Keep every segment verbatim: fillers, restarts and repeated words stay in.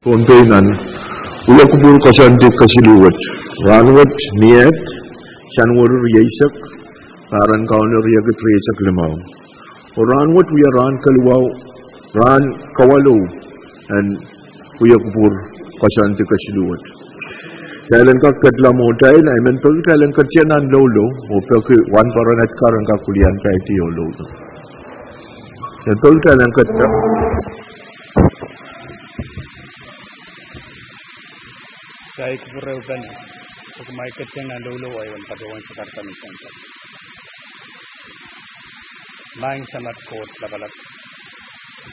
Pohnpei nan wia kupwur koasoandi kesiluh wet. Rahnwet, Niehd, Sanuari rieisek, pahr en Kauno riekid rieisek limau. Oh rahnwet wia rahn keliwau, rahn kawalu en wia kupwur koasoandi kesiluh wet. Kitail en kak ketla mwohtail, I men peki kitail en ketla nan loulou, oh peki wahnpoaron Edgar en kak weliandahr oh loulou. Kitail peki kitail en ketla. Sai kupwure pene, peki ma I ketla nan loulou oh I men patohwan sakarada ni sansal. Maing Samat Koht Lapalap,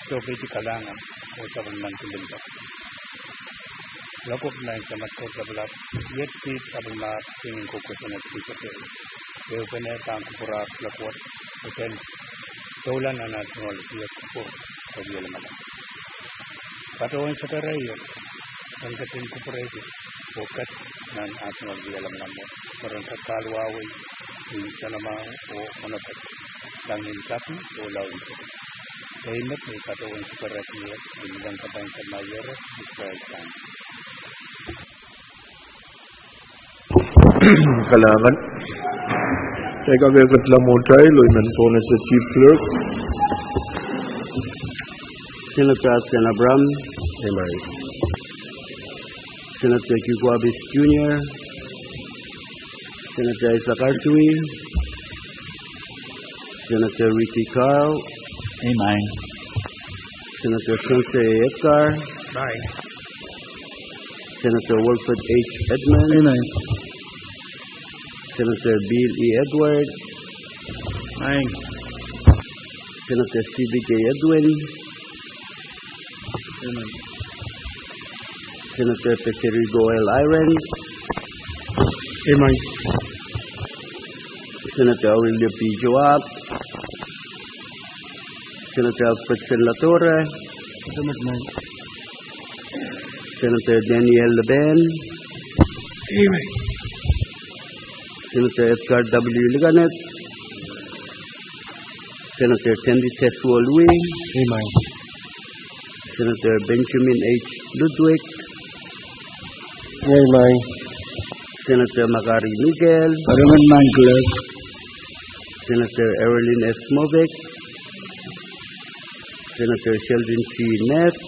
sohpeidi kalahngan oh sapwellimen limpoak. Lokop Maing Samat Koht Lapalap, iet kiht sapwellimomwi kin kokohsang nan kiht sopei. Ehupene pahn kupwurar lokaia, eden, doula nan ahnsoun wiewiahda kupwur oh wialamalam. Patohwan sakarada ie, en ketin kupwurehdi, oh ket nan ahnsoun wialamalam, mwurin kak kahlwahwei, ni salama oh onopek, langin kapi oh laud. Deimet me patohwan sakarada ie, ni leng kapain samaiere, Israel sang. Kalahngan. Kitail kak ketla mwohtail, oh I men pohnese Chief Clerk. Senator Sen Abraham. Emen. Senator Kikuabis Junior. Senator Isaac Artui. Senator Ricky Carl. Emen. Senator Spencer A. Edgar. Aye. Senator Wilfred H. Edmund. Amen. Senator Bill E. Edward. Aye. Senator Stephen J. Edwin. Amen. Senator Federico L. Irons. Amen. Senator Aurelio P. Joab. Senator Alfred Sen Latore. Amen. Senator Daniel Leben. Amen. Senator Edgar W. Liganet. Senator Sandy Teswolwi. Amen. Senator Benjamin H. Ludwig. Amen. Senator Makari Miguel. Amen, Clerk. Senator Erilyn S. Moffitt. Senator Sheldon T. Neth.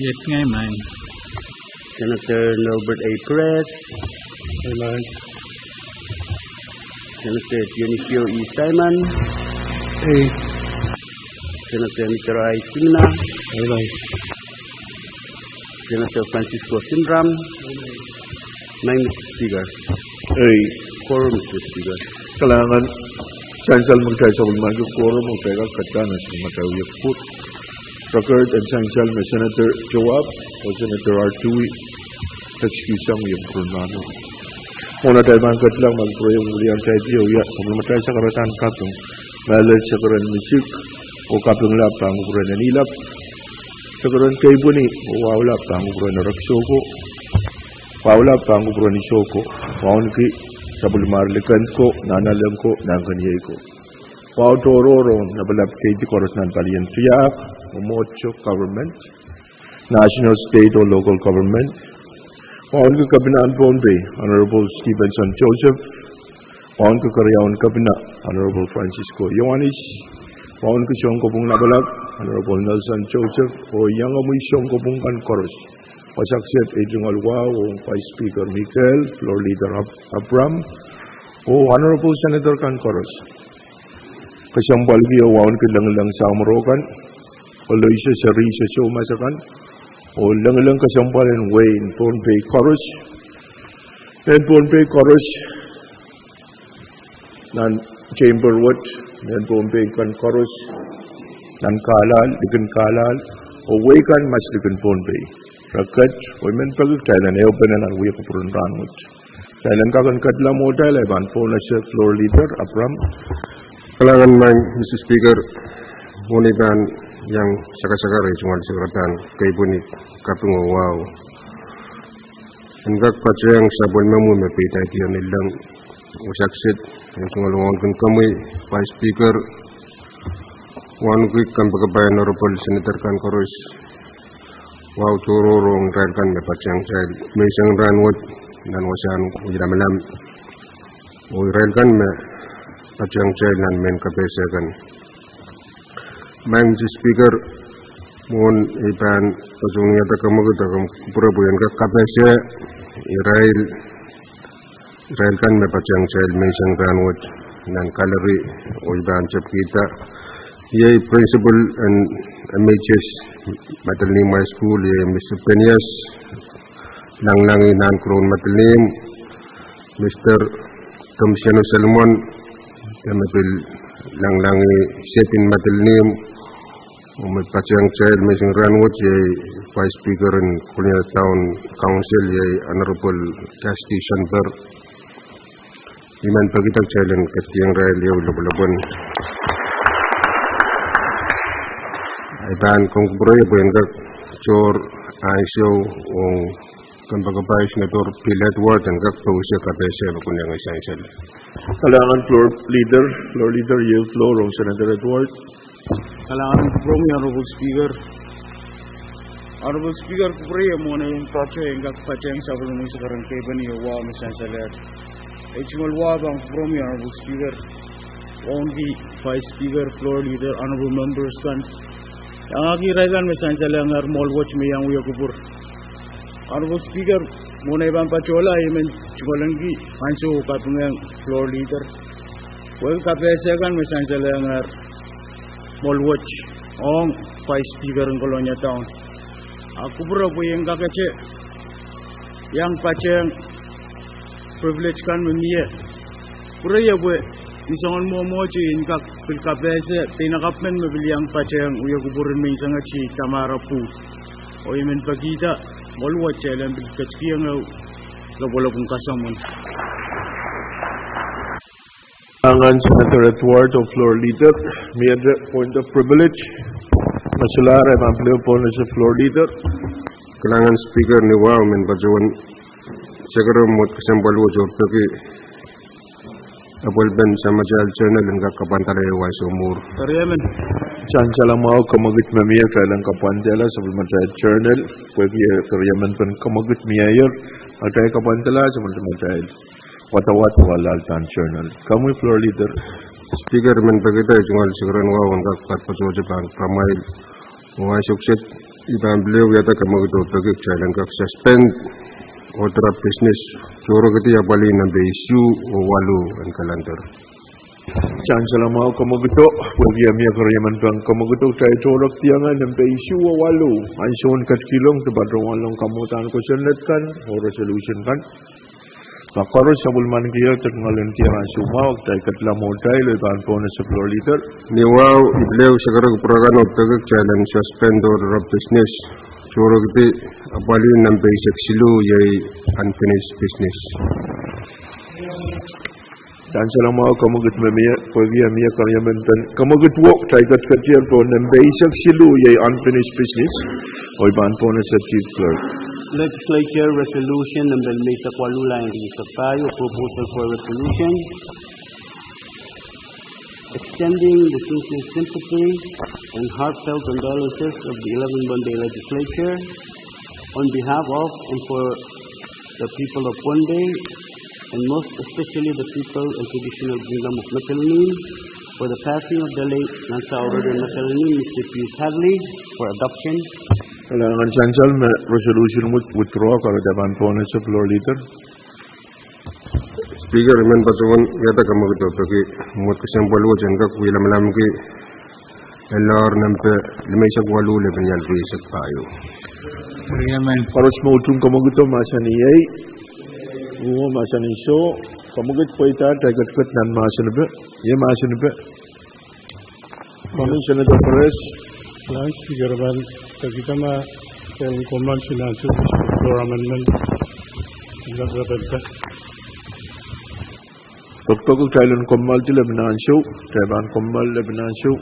Yes, amen. Senator Norbert A. Perez. Amen. Senator Dionisio E. Simon. Aye. Senator Mitra I. Simina. Aye. Senator Francisco Sinram. Aye. Maing Mister Speaker. Aye. Quorum, Mister Speaker. Kalahngan, sansal me kitail sapwellimanki quorum, oh kitail kak ketla nan sapwellimatail wia kupwur. Record en sansal me Senator Joab oh Senator Artui excuse sang wia kupwur nan. Mwohn atail pahn ketla, I men pwurehng weliandahr oh wia sapwellimatail sakaradahn kaping. Mehlel sakaren misik oh kaping lap pahn kupwuren Eni Lap. Sakaren keipweni oh wahu lap pahn kupwuren Erekiso ko. Wahu lap pahn kupwuren Iso ko. Wauneki sapwellimar liken ko, nanalek ko, nahnkeniei ko. Wahu tohrohr ong lapalap keidi koaros nan palien tiahk oh mwohtail government, national, state oh local government. Wauneki Kepinahn Pohnpei, Honorable Stevenson Joseph. Wauneki Keriaun Kepina, Honorable Francisco Ioanis. Wauneki Sounkopwung Lapalap, Honorable Nelson Joseph, oh iangomwi sounkopwung kan koaros. Wasa kiset ei tungoal wahu ong Vice Speaker Mikel, Floor Leader Ab-, Abram, oh Honorable Senator kan koaros. Kesempwalki oh wauneki lengileng samworo kan, oh lelohng seri sehse masak kan, oh lengileng kesempwal en wehin Pohnpei koaros, mehn Pohnpei koaros, nan chamber wet, mehn Pohnpei kan koaros, nan Carlisle, likin Carlisle, oh wehi kan me likin Pohnpei. Record, oh I men peki kitail en ehupene nan wia kupwur en rahnwet. Kitail en kak en ketla mwohtail, I pahn pohnese Floor Leader Abram. Kalahngan maing Mister Speaker, mwohn ei pahn iang sakasakar ei tungoal sakaradahn keipweni, kaping oh wahu. En kak patohwan sapwellimomwi me peidahki lelehng wasa kiset, ei tungoal wauneki komwi, Vice Speaker, wauneki kompoakepahi Honorable Senator kan koaros, Wahu tohrohr ong irail kan me patehng kitail menseng rahnwet nan wasahn Wilamlam, oh irail kan me patehng kitail nan mehn kapehse kan. Madam Speaker, mwohn ei pahn patohwan wiahda kamwekid, I men kupwure pwe en kak kapehse irail irail kan me patehng kitail menseng rahnwet nan gallery, oh I pahn tepkihda, iei principal en M H S Madolenihmw High School, iei Mister Phineas Langlangi Nahnkuroun Madolenihmw, Mister Tomsiano Solomon, de me pil Langlangi Setin Madolenihmw, oh me patehng kitail menseng rahnwet iei Vice Speaker en Kolonia Town Council, iei Honorable Dusty Sanper. I men pekihda kitail en ketikihong irail ehu lopwolopwon. I pahn kupwure pwe en kak tohr ansou ong kempoakepahs Senator Bill Edward en kak pousehla kapehse me kunehng sansal. Kalahngan Floor Leader, Floor Leader, iei floor ong Senator Edward. Kalahngan kupwuromwi Honorable Speaker. Honorable Speaker, kupwure mwohn ei patoh en kak patehng sapwellimomwi sakaradahn keipweni oh wahu me sansalehr. Ei tungoal wahu pahn kupwuromwi Honorable Speaker, Wauneki Vice Speaker, Floor Leader, Honorable Members kan, iangahki irail kan me sansalehngehr mwohl wet me iang wia kupwur. Honorable Speaker, mwohn ei pahn patohla I men tungoalenki ansou oh kapingehng Floor Leader pwehki kapehse kan me sansalehngehr mwohl wet ong Vice Speaker en Kolonia Town. A kupwure pwe I en kakete iang patehng privilege kan me mie. Pwurehng pwe ni soangen mwomwohdiso I en kak pil kapehse dene kapw men me pil iang patehng wia kupwur en menseng et, iei Tamara Pwuhd. Oh I men pekihda mwohl wet kitail en pil ketikihong ehu lopwolopwon kasamwo. Kalahngan Senator Edward oh Floor Leader, mie point of privilege? Ma solahr, I pahn pil ehu pohnese Floor Leader. Kalahngan Speaker, ni wahu I men patohwan sekere mwomwohdiso kesempwal wet oh peki sapwellimen Samatail Journal en kak kapwandala ehu ansou mwuhr. Sansal mwahu, kemwekid me mie, kitail en kapwandala sapwellimatail Journal pwehki keriemen pen kemwekid mieier, a kitail kapwandala sapwellimatail wadawad oh alahldahn Journal. Komwi Floor Leader. Speaker, I men pekihda ei tungoal sekeren wahu en kak patohdo pahn pramwail. Oh ansou kiset I pahn pil ehu wiahda kemwekid oh peki kitail en kak suspend order of business, tohrohrkidi apwalih nempe isuh oh waluh en calendar. Sansal mwahu, kemwekido, pwehki mie keriemen pen kemwekido, kitail tohrohrkidi nempe isuh oh waluh, ansoun ketikihong de patohwanlong kamwadahn kosonned kan oh resolution kan. Ma koaros sapwellimanikier de tungoalenkier ansou mwahu, kitail ketla mwohtail oh I pahn pohnese Floor Leader. Ni wahu I pil ehu sekere kupwur akan oh peki kitail en suspend order of business, tohrohrkidi apwalih nempe eisek siluh, iei unfinished business. Sansal mwahu, kemwekid me mie, pwehki mie keriemen pen kemwekid wo, kitail ketiketier pohn nempe eisek siluh, iei unfinished business, oh I pahn pohnese Chief Clerk. Legislature Resolution nempe limeisek waluh, lain rieisek pahieu, Proposal for Resolution extending the sincere sympathy and heartfelt condolences of the eleventh Pohnpei Legislature on behalf of and for the people of Pohnpei, and most especially the people and traditional kingdom of Madolenihmw, for the passing of the late Nansaw Reverend Madolenihmw, Mister Pius Hadley, for adoption. Kalahngan. Sansal me resolution withdraw, kahrehda I pahn pohnese Floor Leader. Speaker, I men patohwan wiahda kemwekid oh peki mwomwohdiso kesempwal wet en kak wilamlamki L R nempe limeisek waluh, lepin ial rieisek pahieu. Koaros me utung kemwekido mahsanih iei, oh mahsanih soh, kemwekid pweida, kitail ketiket nan mahsanipe, iei mahsanipe. Komwi Senator Perez. Kalahngan Speaker, I pahn pekihda ma kitail en kommoaldi ansou, floor amendment. Pekpek kitail en kommoaldi lepin ansou, kitail pahn kommoal lepin ansou.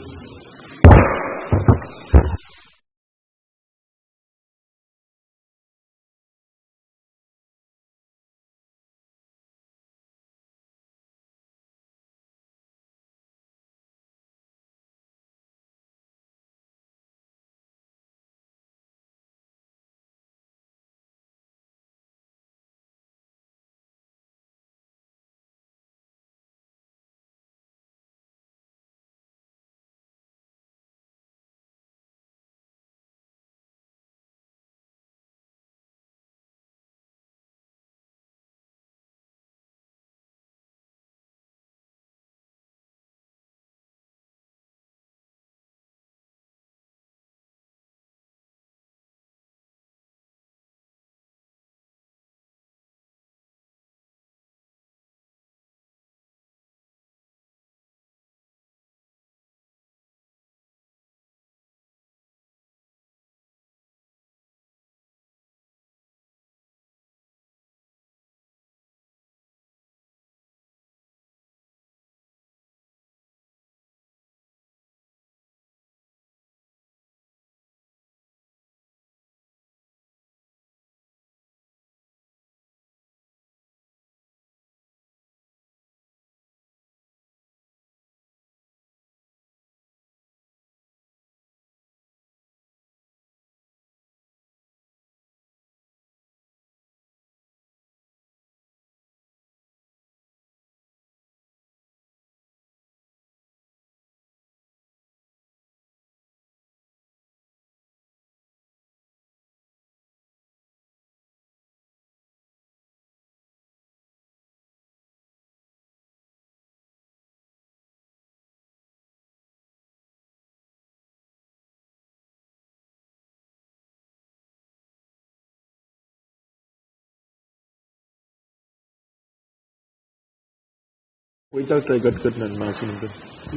Pweida kitail ketiket nan mahsen en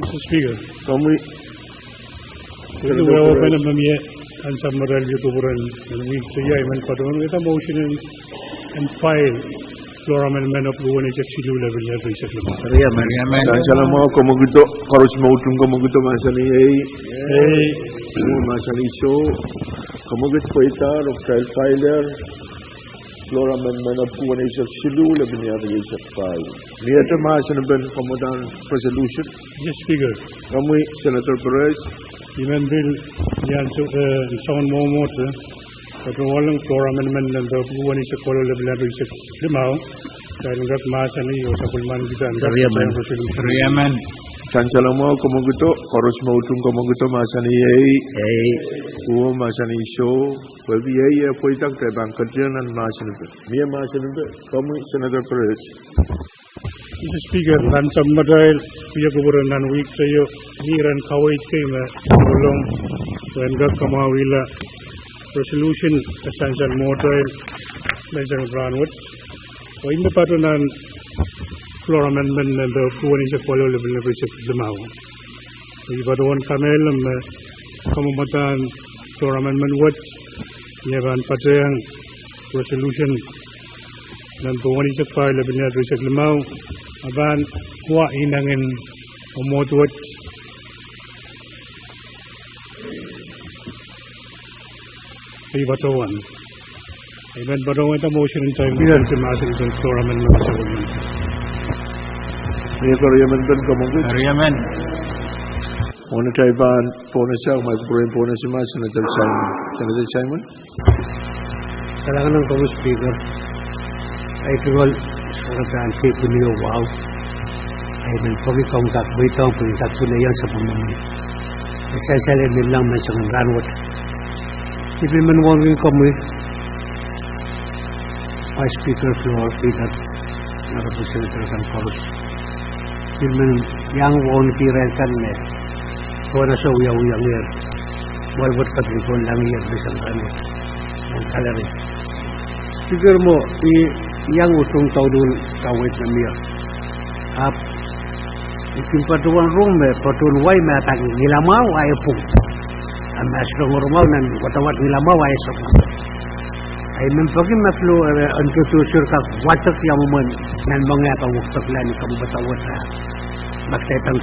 Mister Speaker. Komwi. Pwehki wehwehpen me mie ansou me irail wia kupwuren nan wihk teio, I men patohwan wia motion en, en file floor amendment epwiki weneisek siluh, lepin liahd eisek limau. Sansal mwahu, komwi kitail koaros me utung, komwi kitail mahsanih ei. Ei. Komwi mahsanih soh. Komwi kitail pweida, oh kitail file floor amendment epwiki weneisek siluh, lepin liahd eisek pahieu. Mie mahsen en komwi uhdahn resolution. Yes, Speaker. Komwi, Senator Perez. I men pil, I ansou, eh, soangen mwomwohdiso, eh, patohwanohng floor amendment nan epwiki weneisek waluh, lepin liahd eisek limau. Kitail en kak mahsanih oh sapwellimaniki dahn kak resolution. Sansal mwahu, komwi kitail, koaros me utung, komwi kitail mahsanih ei. Ei. Komwi mahsanih soh. Pwehki ei, eh, pweida kitail pahn ketiket nan mahsen en Mie mahsen en komwi, Senator Perez. Mister Speaker, nan ansou me irail wia kupwuren nan wihk teio, ni iren kaweid kei me ohlong, wen kak kamwahwihla resolution, kasansal mwohtail, menseng rahnwet. Oh I men patohwan floor amendment nan epwiki weneisek waluh, lepin liahd eisek limau. I patohwan kamehlele me kamwomwadahn floor amendment wet, me pahn patohwan resolution nan epwiki weneisek pahieu, lepin liahd eisek limau, me pahn wa inengen mwomwohdiso wet. I patohwan. I men patohwanda motion en time. Yes. Mahsen en floor amendment. Mie koaros men pahn kamwomwid. Koaros men. Mwohn atail pahn pohnese, ma kupwuren pohnese ma Senator Simon. Senator Simon. Kalahngan en komwi Speaker. Ahi tungoal, Senator Ann K. Pwunio Wau. I men peki komwi kak mweidohng pwe I kak pil iang sapwellime. Sansal me I men iang menseng rahnwet. I pil men wauneki komwi Vice Speaker, Floor Leader, Honorable Senator kan koaros. I pil men iang wauneki irail kan me kohla soh wiawi iangehr. Mwoal wet patohwan langier menseng rahnwet. Mwoal kalari. Speaker mwo, I iang utung douluhl kaweid me mie. Ahpw I kin patohwan rong me patohwan wai me adaneki ngilamwahu ahi pwung. A me sohte rong mwahu nan wadawad ngilamwahu ahi sapwung. Ahi men peki me floor, eh, introducer kak wadek ia mwomwen nan moange pahn wekidekla ni kamwomwada wet. Ma kitail pahn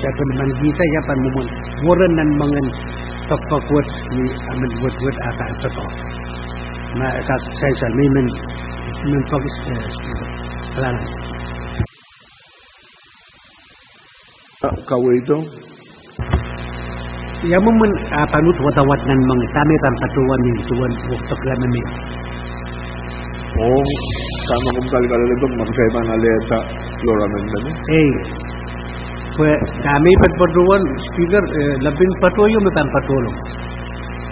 sapwellimaniki ia pahn mwomwen weren nan moangen pekipek wet ni amendment wet wet a pahn sohte. Ma kak sansal me I men, men peki, eh, kalahngan. Kaweid o. Ia mwomwen a pahn uhd wadawad nan moange, dahme pahn patohwan ni duwen wekidekla me mie. Oh, dahme komw kalkalelehda ma kitail pahn alehda floor amendment. Ei. Pwe dahme I pahn patohwan, Speaker, eh, lepin patohwan me pahn patohwan.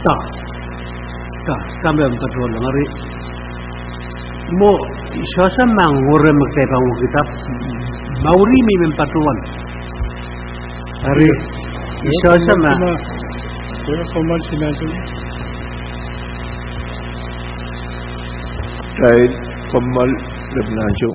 Sa. Sa, dahme pahn patohwan, eri. Mwo, I sohte mahn ngohre me kitail pahn wekidek. Mauri me I men patohwan. Eri, I sohte mahn. Kitail kommoal lepin ansou.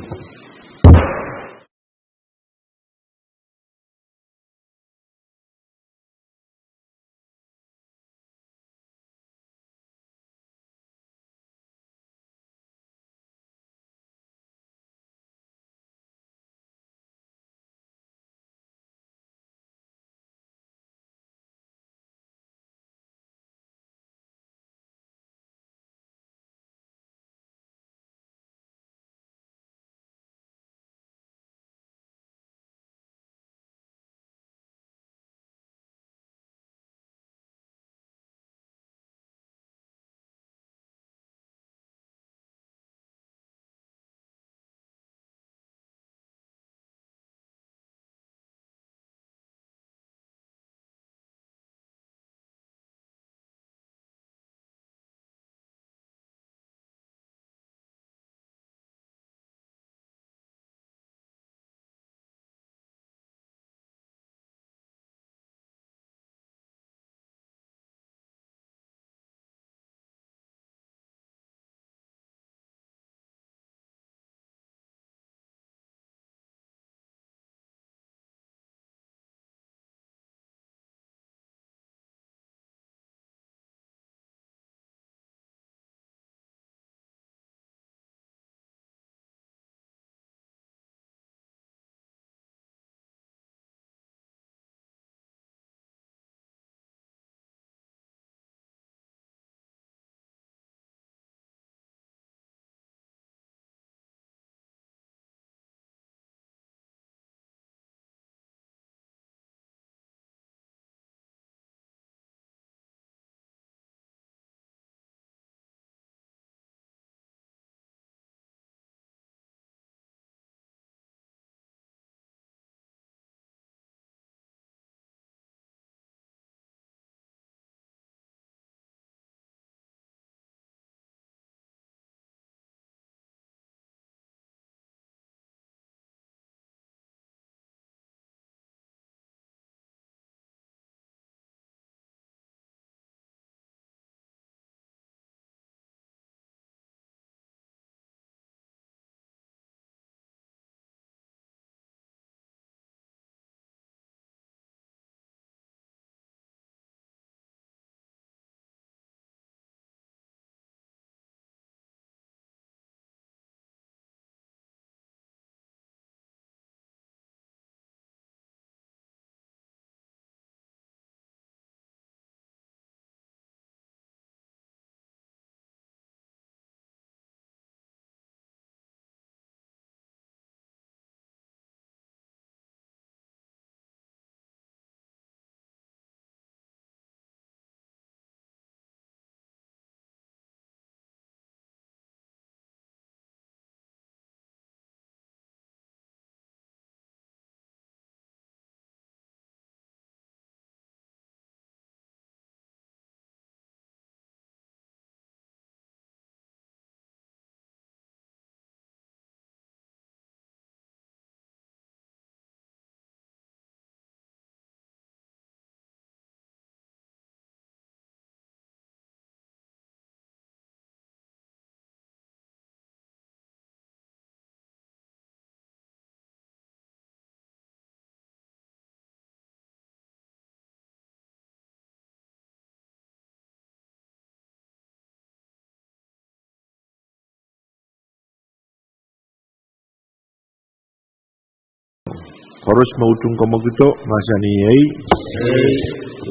Koaros me utung kamwekid, mahsanih ei.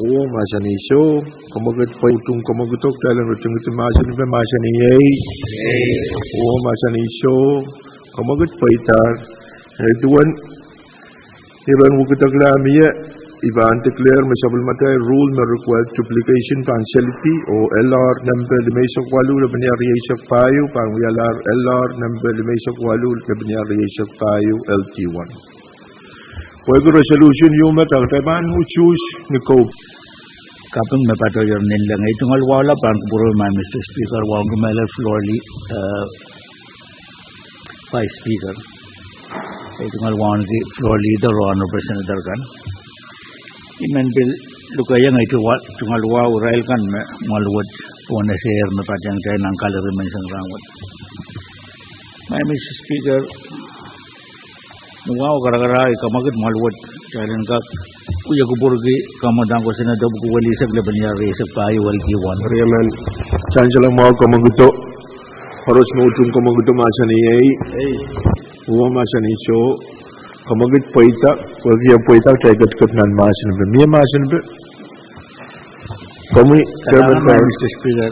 Uwo, mahsanih soh. Kamwekid pwe utung kamwekid, kitail en ritingidi mahsen pe, mahsanih ei. Uwo, mahsanih soh. Kamwekid pweida. Eri duwen iren wekidekla mie, I pahn declare me sapwellimatail rule me request duplication pahn selidi, oh L R nempe limeisek waluh lepeni rieisek pahieu pahn wialahr L R nempe limeisek waluh lepeni rieisek pahieu, L T one. Pwehki resolution ieu me kitail pahn usuhs ni kou. Kaping me patohier nin leng. Ei tungoal wahu lap pahn kupwuromwi Mister Speaker, wahu kumwail floor leader, eh, Vice Speaker. Ei tungoal wauneki floor leader oh honorable senator kan. I men pil lukehiong ei tungoal wahu irail kan me mwahl wet pohn esehier me patehng kitail nan kalari menseng rahnwet. Maing Mister Speaker, ni wahu karakarahk, I kamwekid mwahl wet kitail en kak wia kupwurki kamwadang kosonned topiku welisek lepeni rieisek pahieu, L T one. Riemen, Chancellor, mwahu kamwekido. Koaros me utung kamwekido mahsanih ei. Uwo mahsanih soh. Kamwekid pweida, pwehki e pweida kitail ketiket nan mahsen pe. Mie mahsen pe? Komwi, Chairman, Mister Speaker.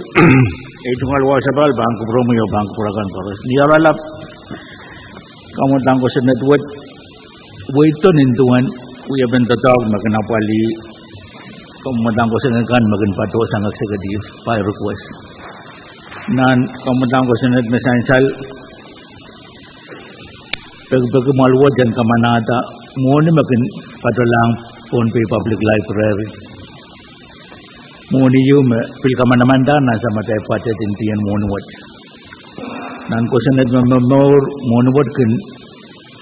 Ei tungoal wahu sapahl pahn kupwuromwi oh pahn kupwur akan koaros. Ni oaralap kamwadang kosonned wet, wehdo nin duwen wiepen doadoahk me kin apwalih kamwadang kosonned kan me kin patohsang executive by request. Nan kamwadang kosonned me sansal, pekipeki mwahl wet en kamanahda mwohni me kin patohlahng Pohnpei Public Library. Mwohni ieu me pil kamanamanda nan samatail budget en dien mwohni wet. Nan kosonned me momour, mwohni wet kin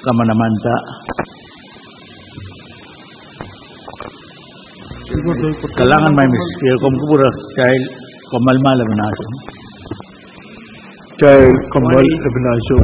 kamanamanda. Kalahngan Maing Mister Speaker, komw kupwure, kitail komw malmahla lepin ahnsou. Kitail komw malmahla lepin ahnsou.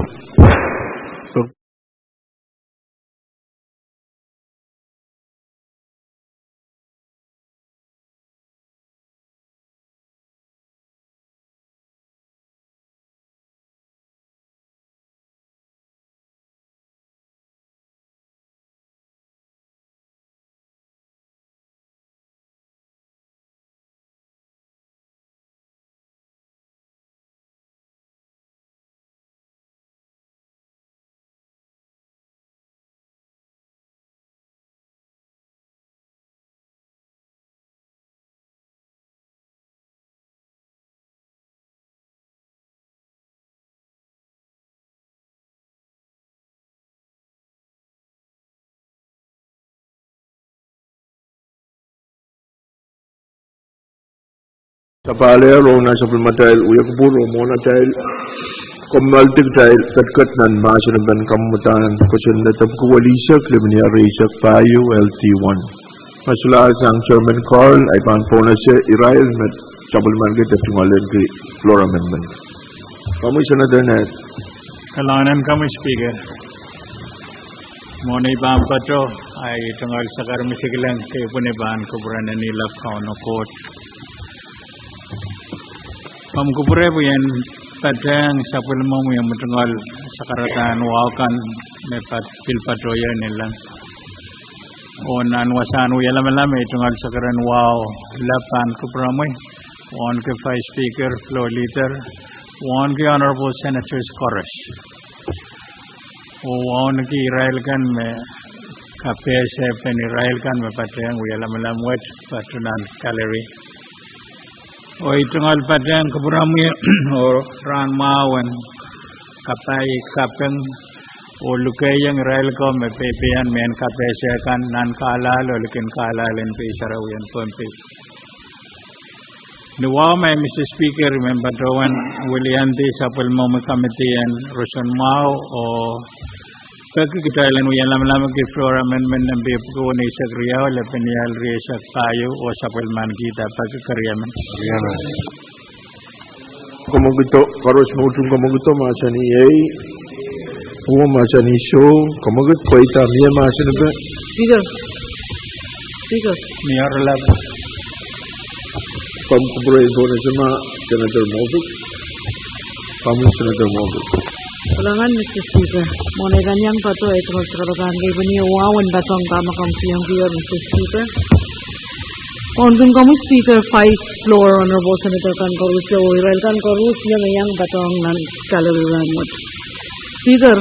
Sapahl ehr ong nan sapwellimatail wia kupwur oh mwohn atail kommoaldi kitail ketiket nan mahsen en kamwadang kosonned topiku welisek lepeni rieisek pahieu, L T one. Ma solahr sang Chairman Carl, I pahn pohnese irail me sapwellimaniki de tungoal ahneki floor amendment. Komwi Senator Ned. Kalahngan komwi Speaker. Mwohn ei pahn patoh, ahi tungoal sakar misikilang, kepwene pahn kupwuren en ilap Kauno Koht. Komw kupwure pwe I en patehng sapwellimomwi omw tungoal sakaradahn wahu kan me pil patohier nin leng. Oh nan wasahn wia lamalam, ei tungoal sakaradahn wahu lap pahn kupwuromwi, wauneki Vice Speaker, Floor Leader, wauneki Honorable Senators koaros, oh wauneki irail kan me kapehse pen irail kan me patehng wia lamalam wet, patoh nan gallery. Oh ei tungoal patehng kupwuromwi oh rahn mwahu en kapai, kaping, oh lukehiong irail ko me peipeien mehn kapehse kan nan kahlahlo likin kahlahl en pei sarawien Pohnpei. Ni wahu, Maing Mister Speaker, I men patohwan wiliandi sapwellimomwi committee en roson mwahu oh peki kitail en wia lamalamki floor amendment nempe pwuko eisek riau lepeni rieisek pahieu oh sapwellimanikihda peki keriemen. Kamwekido, koaros me utung kamwekido mahsanih ei. Uwo mahsanih soh. Kamwekid pweida, mie mahsen pe? Speaker. Speaker. Mie oaralap. Komw kupwure pohn esema Senator Moffitt. Komwi Senator Moffitt. Kalahngan, Mister Speaker. Mwohn ei kan iang patohwan tungoal sakarada en keipweni wahu en patohwan kamwakamwsiong kier, Mister Speaker. Mwohn kin komwi Speaker, Vice Floor, Honorable Senator kan koaros, oh irail kan koaros me iang patohwan nan gallery rahnwet. Speaker,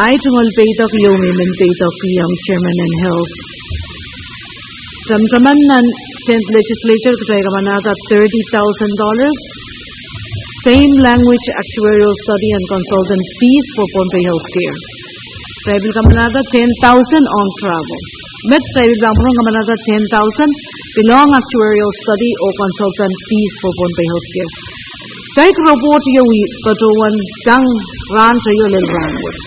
ahi tungoal peidek ieu me I men peidekiong Chairman en Health. Tamataman nan tenth Legislature kitail kamanahda thirty thousand dollars, same language, actuarial study and consultant fees for Pohnpei healthcare. Kitail pil kamanahda ten thousand ong travel. Met kitail pil pahn pwurehng kamanahda ten thousand pil ong actuarial study oh consultant fees for Pohnpei healthcare. Kitail report ieu I patohwan sang rahn teio lel rahnwet.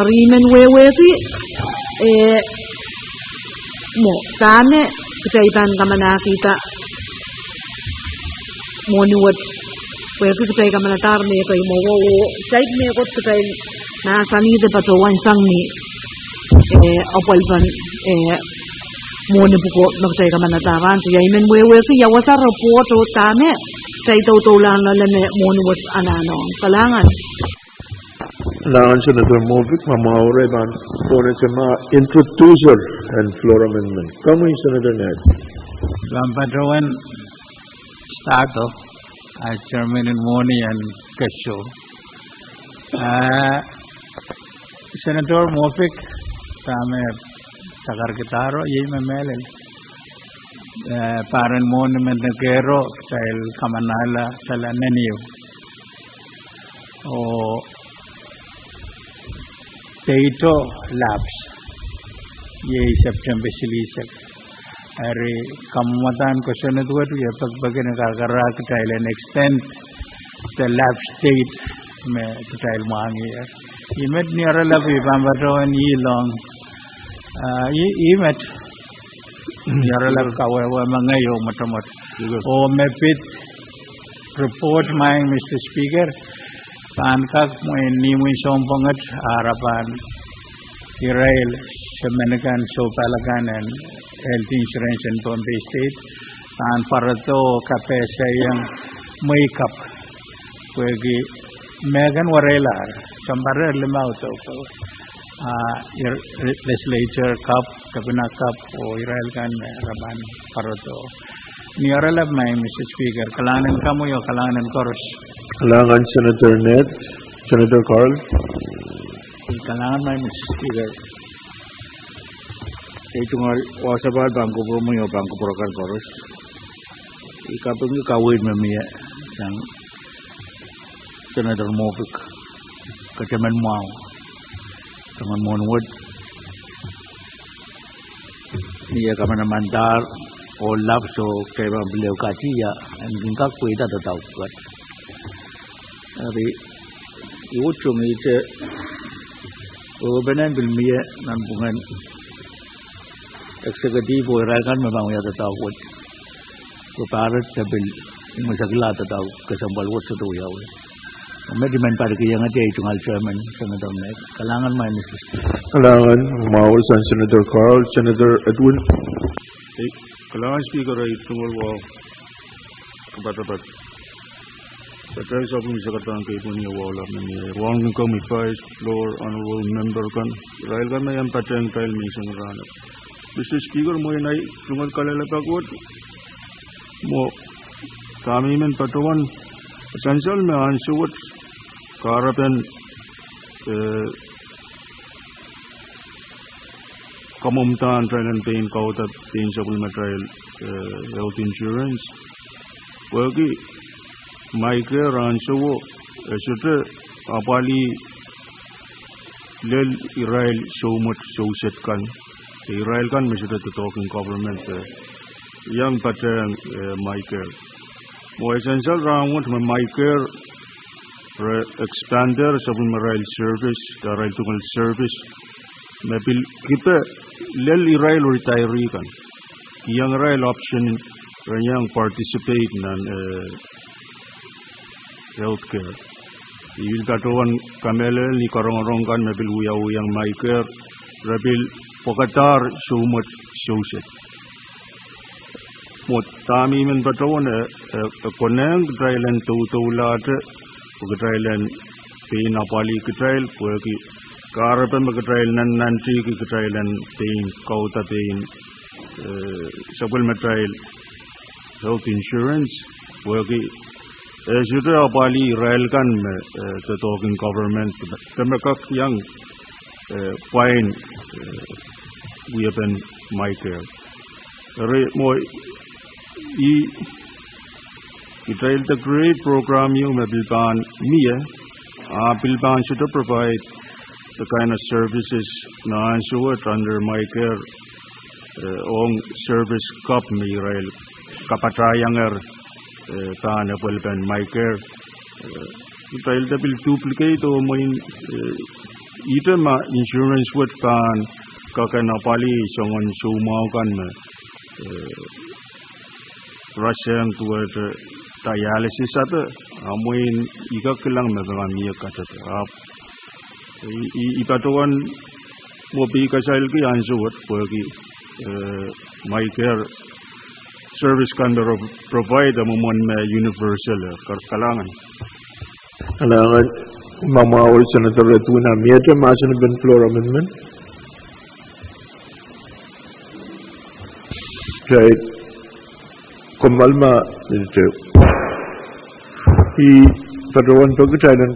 Eri I men wehwehki, eh, mwo, dahme kitail pahn kamanahkihda mwohni wet, pwehki kitail kamanadahr mehkei mwowe, oh, kitail mehkot kitail mahsanih de patohwan sang ni, eh, apwalipen, eh, mwohni pwuko me kitail kamanadahr rahn teio. I men wehwehki ia wasa report oh dahme kitail doudoulahng loale me mwohni wet anahne. Kalahngan. Kalahngan Senator Moffitt, ma mwahu re pahn pwonese ma introducer en floor amendment. Komwi Senator Ned. Pahn patohwan start oh, ah, Chairman en mwohni en keso. Ah, Senator Moffitt, dahme sakarkihdahr, iei me mehlel. Eh, pahr en mwohni me nekehr, kitail kamanahla sala neniu. Oh, date oh lapse. Iei September silihsek. Eri kamwadahn kosonned wet, iei pekipeki ni kakerehda kitail en extend the lapse date me kitail mwahngiher. Ih met ni oaralap I pahn patohwan ilohng. Ah, ih, ih met ni oaralap kawehwe me ngehi oh mwotomwot. Oh me pid report, Maing Mister Speaker, pahn kak mwein ni imwin sounpwong et, ah, re pahn irail semen kan, sohpeikan en health insurance en Pohnpei State, pahn pwarodo oh kapehsehiong mwehi kapw. Pwehki mehkan wereilahr, sounpar limau doko. Ah, ir, legislature kapw, kepina kapw, oh irail kan me re pahn pwarodo. Ni oaralap, Maing Mister Speaker, kalahngan en komwi oh kalahngan en koaros. Kalahngan Senator Ned, Senator Carl. Kalahngan, Maing Mister Speaker. Ei tungoal wasa pahn kupwuromwi oh pahn kupwur kan koaros. I kapingki kaweid me mie sang Senator Moffitt, kataman mwahu. Soangen mwohn wet, ni eh kamanamandahr oh lapse oh kitail pahn pil ehu katiada, en kin kak pweida doadoahk wet. Eri, I uhd songihte, oh pene pil mie nanpwungen executive oh irail kan me pahn wia doadoahk wet. Pwe pahr et de pil imwisekla doadoahk kesempwal wet sohte wiawi. Met I men pahn kihong ete ei tungoal chairman, Senator Ned. Kalahngan, Maing Mister Speaker. Kalahngan, mwahu sang Senator Carl, Senator Edwin. Ei, kalahngan Speaker, ei tungoal wahu kapatapat. Patail sapwellime sakarada en keipweni oh wahu lap me mie. Wauneki komwi Vice Floor, Honorable Member kan, irail kan me iang patehng kitail menseng rahnwet. Mister Speaker, mwein ei tungoal kalelapak wet, mwo, dahme I men patohwan sansal me ansou wet kahrepen, eh, kamwomwdahn atail en pein kauda pein sapwellime atail, eh, health insurance. Pwehki MyCare ansouo, eh, sohte apwalih lel irail soumwet souset kan. Irail kan me sohte doadoahk en government, eh, iang patehng, eh, MyCare. Mwo, e sansal rahnwet me MyCare re expand-er sapwellimarail service, de arail tungoal service me pil kipe lel irail retiree kan. Kihong irail option re iang participate nan, eh, healthcare. I pil patohwan kamehlele ni karongorong kan me pil wiawihong MyCare, re pil pwekadahr soumwet souset. Mwo, dahme I men patohwan, eh, eh, konehng kitail en doudoulahte pwe kitail en pein apwalih kitail pwehki kahrepe me kitail nannantihki kitail en pein kauda pein, eh, sapwellimatail health insurance, pwehki, eh, sohte apwalih irail kan me, eh, doadoahk en government, de me kak iang, eh, pwain, eh, wiepen MICARE. Eri mwo ih, kitail de create program ieu me pil pahn mie, a pil pahn sohte provide the kind of services nan ansou wet under MICARE, eh, ong service gap me irail kapatahiengehr, eh, pahn epwelpen MICARE. Eh, kitail de pil duplicate oh mwein, eh, ihte ma insurance wet pahn kak en apwalih soangen soumwahu kan me, eh, rasehng duwehte dialysis ape, a mwein I kak kilang me pahn mie katepe. Ahpw I, I, I patohwan mwo pil kasalki ansou wet pwehki, eh, MICARE service kan me re provide mwomwen me universal, eh, kal-, kalahngan. Kalahngan, mwomwen Senator Edwin, a miehte mahsen en floor amendment? Right. Komw malama, Senator. I patohwan peki kitail en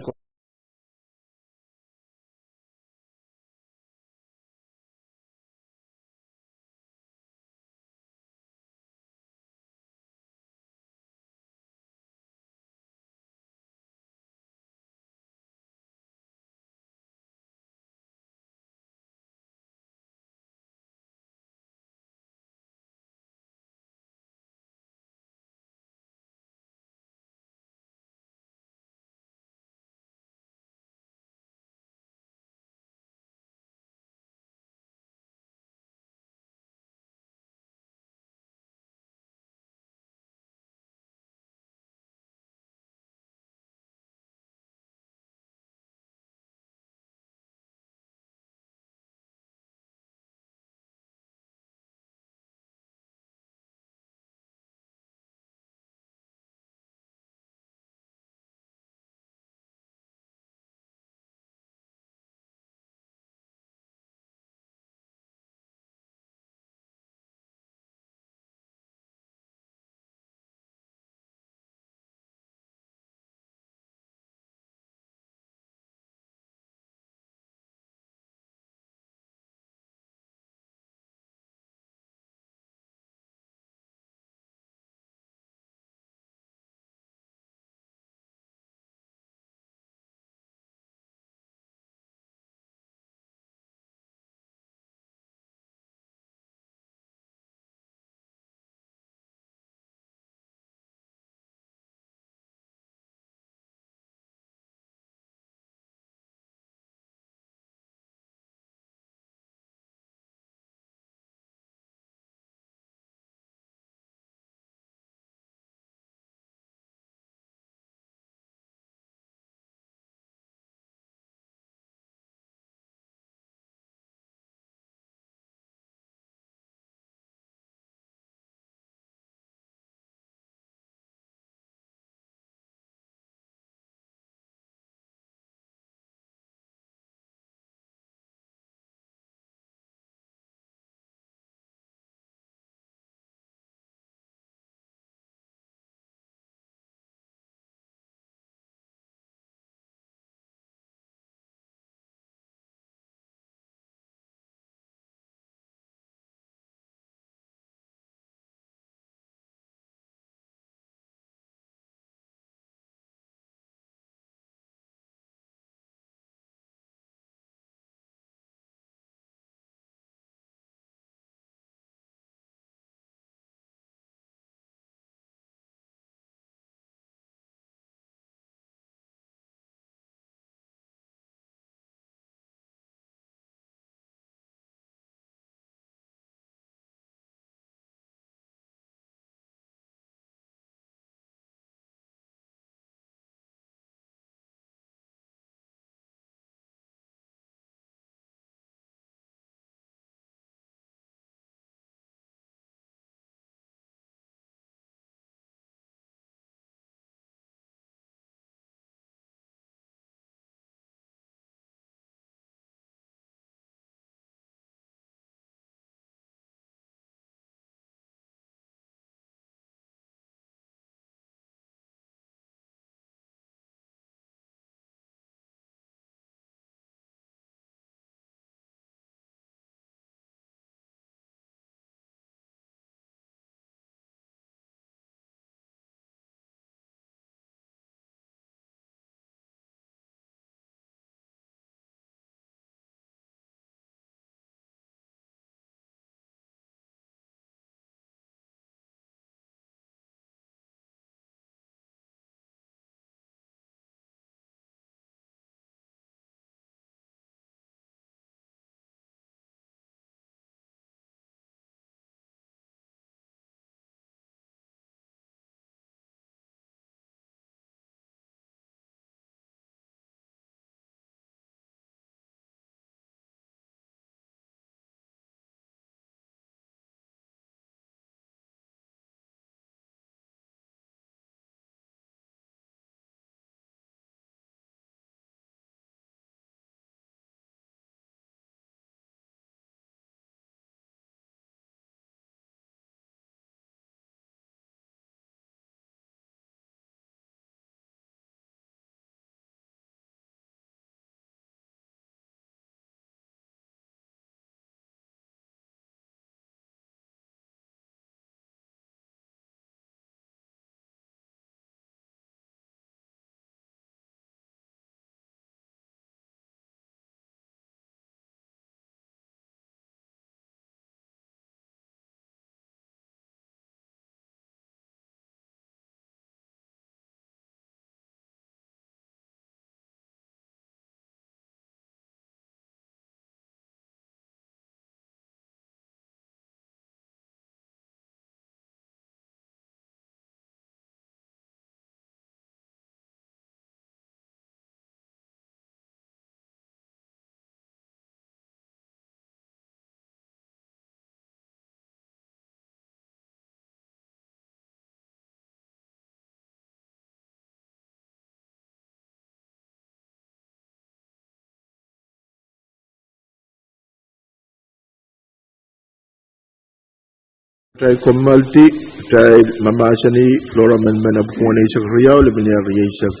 Kitail kommoaldi, kitail mahmahsanih floor amendment epwiki weneisek riau, lepin ire rieisek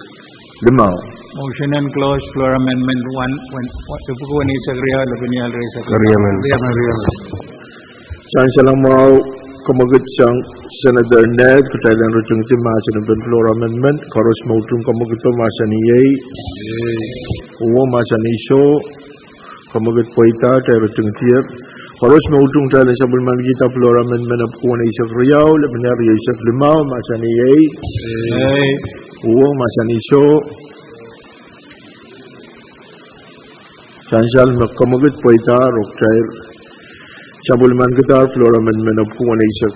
limau. Motion and clause floor amendment one, one, epwiki weneisek riau, lepin ire rieisek limau. Sansal mwahu, kamwekid sang Senator Ned, kitail en ritingdi mahsen en floor amendment, koaros me utung kamwekid mahsanih ei. Uwo mahsanih soh. Kamwekid pweida, kitail ritingdier. Koaros me utung kitail en sapwellimanikihda floor amendment epwiki weneisek riau, lepin ire rieisek limau, mahsanih ei. Uwo mahsanih soh. Sansal me kamwekid pweida, oh kitail sapwellimanikihdahr floor amendment epwiki weneisek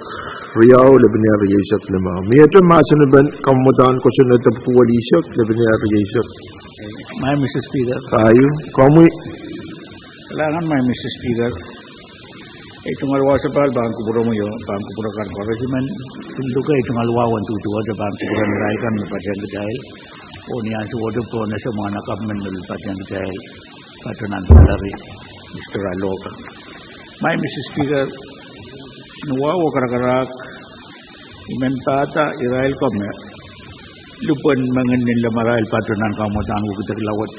riau, lepin ire rieisek limau. Miehte mahsen en kamwadahn kosonned epwiki weneisek, lepin ire rieisek. Maing Mister Speaker. Pahieu, komwi. Kalahngan, Maing Mister Speaker. Ei tungoal wahu sapahl pahn kupwuromwi oh pahn kupwur akan koaros. I men pil luke ei tungoal wahu en duduwehte pahn kupwuren irail kan me patehng kitail, oh ni ansou wet pohn ese mwahnakapw men me pil patehng kitail, patohwan Valerie, Mister Aloka. Maing Mister Speaker, ni wahu oh karakarahk, I men pahda irail ko me lipwen mengihn nin lemarail patohwan kamwadahn wekidekla wet.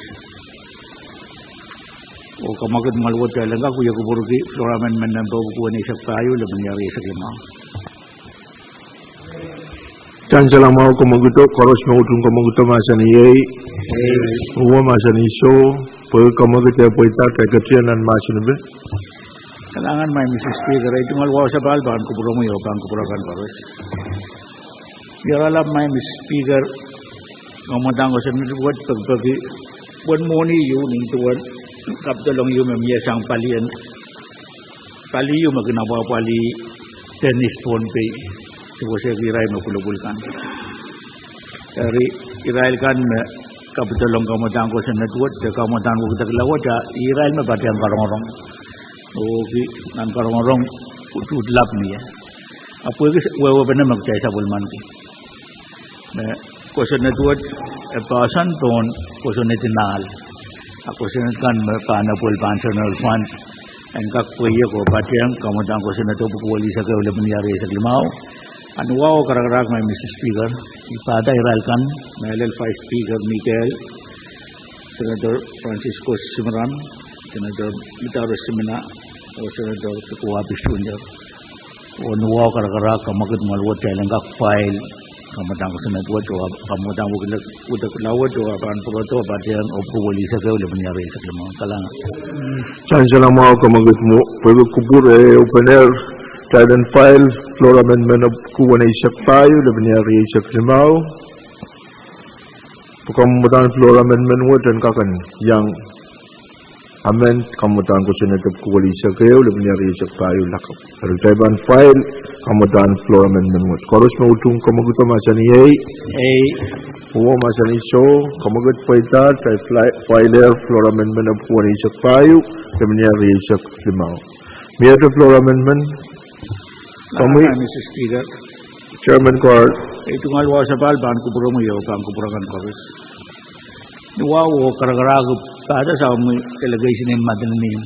Oh kamwekid mwahl wet kitail en kak wie kupwurki floor amendment nempe epwiki weneisek pahieu, lepin ire rieisek limau. Sansal mwahu, kamwekido, koaros me utung kamwekido mahsanih ei. Uwo mahsanih soh. Pwehki kamwekid eh pweida, kitail ketin nan mahsen en. Kalahngan, Maing Mister Speaker, ei tungoal wahu sapahl pahn kupwuromwi oh pahn kupwur akan koaros. Ni oaralap, Maing Mister Speaker, kamwadahn kosonned wet pekipeki uwen mwohni ieu nin duwen kapidolong ieu me mie sang palien, pali ieu me kin apwahpwalih Dennis Pohnpei, sewesehki irail me pwulopwul kan. Eri irail kan me kapidolong kamwadahn kosonned wet de kamwadahn wekidekla wet, a irail me patehng karongorong. Oki, nan karongorong utuht lap mie. Ahpw wehwehki wehwehpene me kitail sapwellimaniki me kosonned wet e poahsoan pohn kosonned en ahl. A kosonned kan me pahn apwal pahn general fund en kak pweiek oh patehng kamwadahn kosonned epwiki welisek ehu, lepin ire rieisek limau. A ni wahu oh karakarahk, Maing Mister Speaker, I pahda irail kan, mehlel Vice Speaker Mikel, Senator Francisco Cimarron, Senator Mitaro Simina, oh Senator Tikuwa Pisunyer. Oh ni wahu oh karakarahk, kamwekid mwahl wet kitail en kak file kamwadahn kosonned wet oh kamwadahn wekidekla wet oh pahn pwurodo patehng epwiki welisek ehu, lepin ire rieisek limau. Kalahngan. Sansal mwahu, kamwekid mwo, pwehki kupwur eh uhpenehr, kitail en file floor amendment epwiki weneisek pahieu, lepin ire rieisek limau. Pwe kamwadahn floor amendment wet en kak en iang amend kamwadahn kosonned epwiki welisek ehu, lepin ire rieisek pahieu lakapw. Eri kitail pahn file kamwadahn floor amendment wet. Koaros me utung kamwekido mahsanih ei. Uwo mahsanih soh. Kamwekid pweida, kitail file floor amendment epwiki weneisek pahieu, lepin ire rieisek limau. Miehte floor amendment? Komwi, Mister Speaker. Chairman Card. Ei tungoal wahu sapahl pahn kupwuromwi oh pahn kupwur akan koaros. Ni wahu oh karakarahk, I pahda sapwellime delegation en Madolenihmw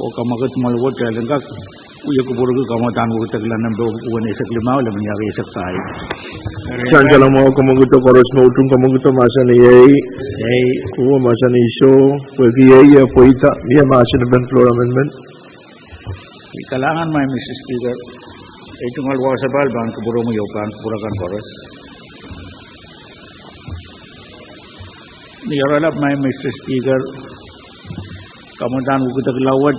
oh kamwekid mwahl wet kitail en kak wie kupwurki kamwadahn wekidekla nempe epwiki weneisek limau, lepin ire rieisek pahieu. Sansal mwahu, kamwekido, koaros me utung kamwekido mahsanih ei. Uwo mahsanih soh. Pwehki ei eh pweida, mie mahsen en floor amendment? Kalahngan, Maing Mister Speaker. Ei tungoal wahu sapahl pahn kupwuromwi oh pahn kupwur akan koaros. Ni oaralap, Maing Mister Speaker, kamwadahn wekidekla wet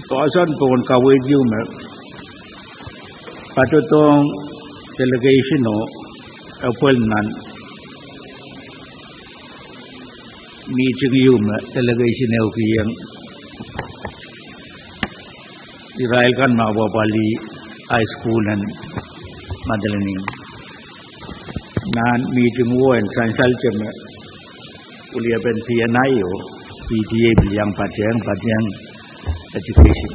poahsoan pohn kaweid ieu me patohdohng delegation oh apwal nan mihting ieu me delegation ehu kihong irail kan me apwahpwalih high school en Madolenihmw. Nan mihting wet en sansalte me weliepen P N I oh P T A pil iang patehng, patehng education.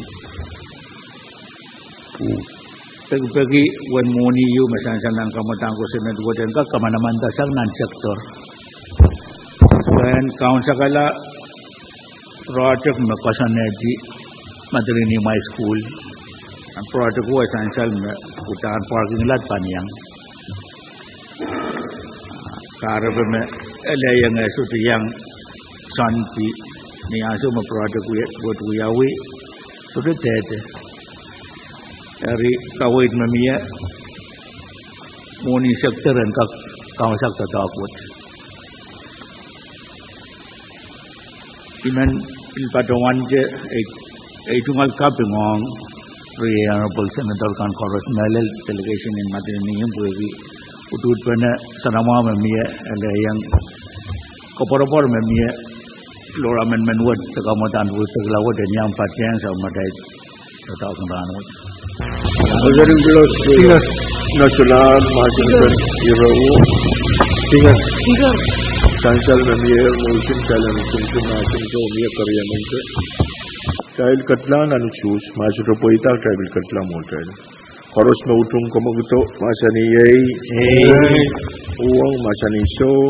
Pekipeki uwen mwohni ieu me sansal nan kamwadahn kosonned wet en kak kamanamantasang nan sector en kaunsakala project me koasoanehdi Madolenihmw High School. Nan project wet sansal me uhdahn parking lot pahn iang. Kahrepe me ele iang e sohte iang soandi ni ansou me project wet wiawi, sohte dehde. Eri kaweid me mie, mwohni sector en kak kaunsekda doadoahk wet. I men pil patohwante, ei, ei tungoal kaping ong riei Honorable Senator kan koaros, mehlel delegation en Madolenihmw, pwehki uduhpene soanamwahu me mie, ele iang koapworopwor me mie, floor amendment wet, de kamwadahn pwukedekla wet, en iang patehng sang madaid Speaker. Speaker. Speaker. Speaker. Sansal me mie motion, sansal me motion, mahsen ko mie kariamante. Kitail ketlahng nan usuhs, ma sohte pweida kitail pil ketlahng mwohtail. Koaros me utung kamwakido mahsanih ei. Ei. Uhwong mahsanih soh.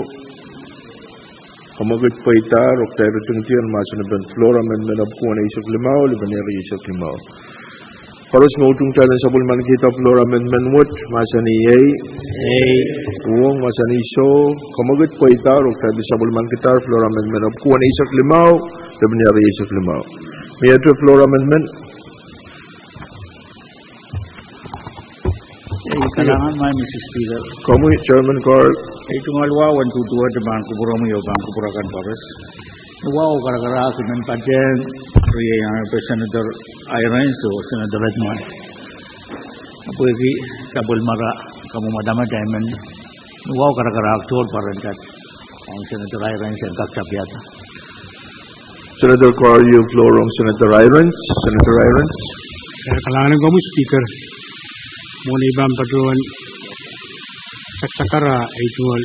Kamwakid pweidahr oh kitail ritingdier mahsen en floor amendment epwiki weneisek limau, lepeni rieisek limau. Koaros me utung kitail en sapwellimanikihda floor amendment wet mahsanih ei. Ei. Uhwong mahsanih soh. Kamwakid pweidahr oh kitail sapwellimanikihdahr floor amendment epwiki weneisek limau, lepeni rieisek limau. Miehte floor amendment? Ei, kalahngan, Mister Speaker. Komwi Chairman Carl. Ei tungoal wahu en duduwehte pahn kupwuromwi oh pahn kupwur akan koaros. Ni wahu karakarahk I men patehng riei Honorable Senator Hirons oh Senator Edmund. Pwehki sapwellimara kamwomwadamadai men, ni wahu karakarahk tohr pwarandahte ong Senator Hirons en kak tapiada. Senator Carl, ieu floor ong Senator Hirons. Senator Hirons. Eh, kalahngan komwi Speaker. Mwohn ei pahn patohwan sakasakara ei tungoal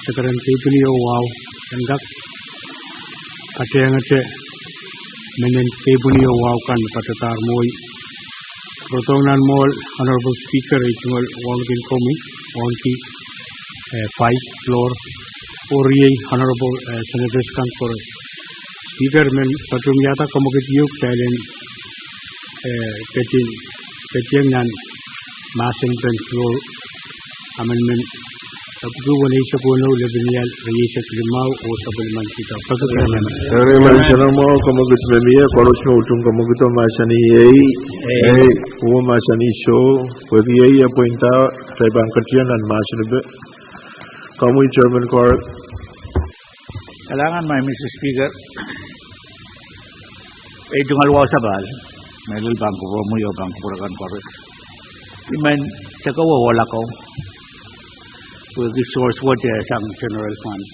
sekeren keieu pwini oh wahu, en kak patehngete menen keieu pwini oh wahu kan patohdahr mwohi. Rotong nan mwohl Honorable Speaker, ei tungoal wauneki komwi, wauneki, eh, Vice, floor, oh riei Honorable, eh, Senators kan koaros. Speaker, I men patohwan wiahda kamwakid ieu kitail en, eh, ketin, ketieng nan mahsen en floor amendment epwiki weneisek weneu, lepeni rieisek limau oh sapwellimanikihda. Peki Chairman. Eri, mahsen mwahu, kamwakid me mie, koaros me utung kamwakido mahsanih ei. Ei. Uhwong mahsanih soh. Pwehki ei e pweida, kitail pahn ketieng nan mahsen epe. Komwi Chairman Carl. Kalahngan, Mister Speaker. Ei tungoal wahu sapahl, mehlel pahn kupwuromwi oh pahn kupwur akan koaros. I men sekewe ohlako, pwehki source wet e sang general fund.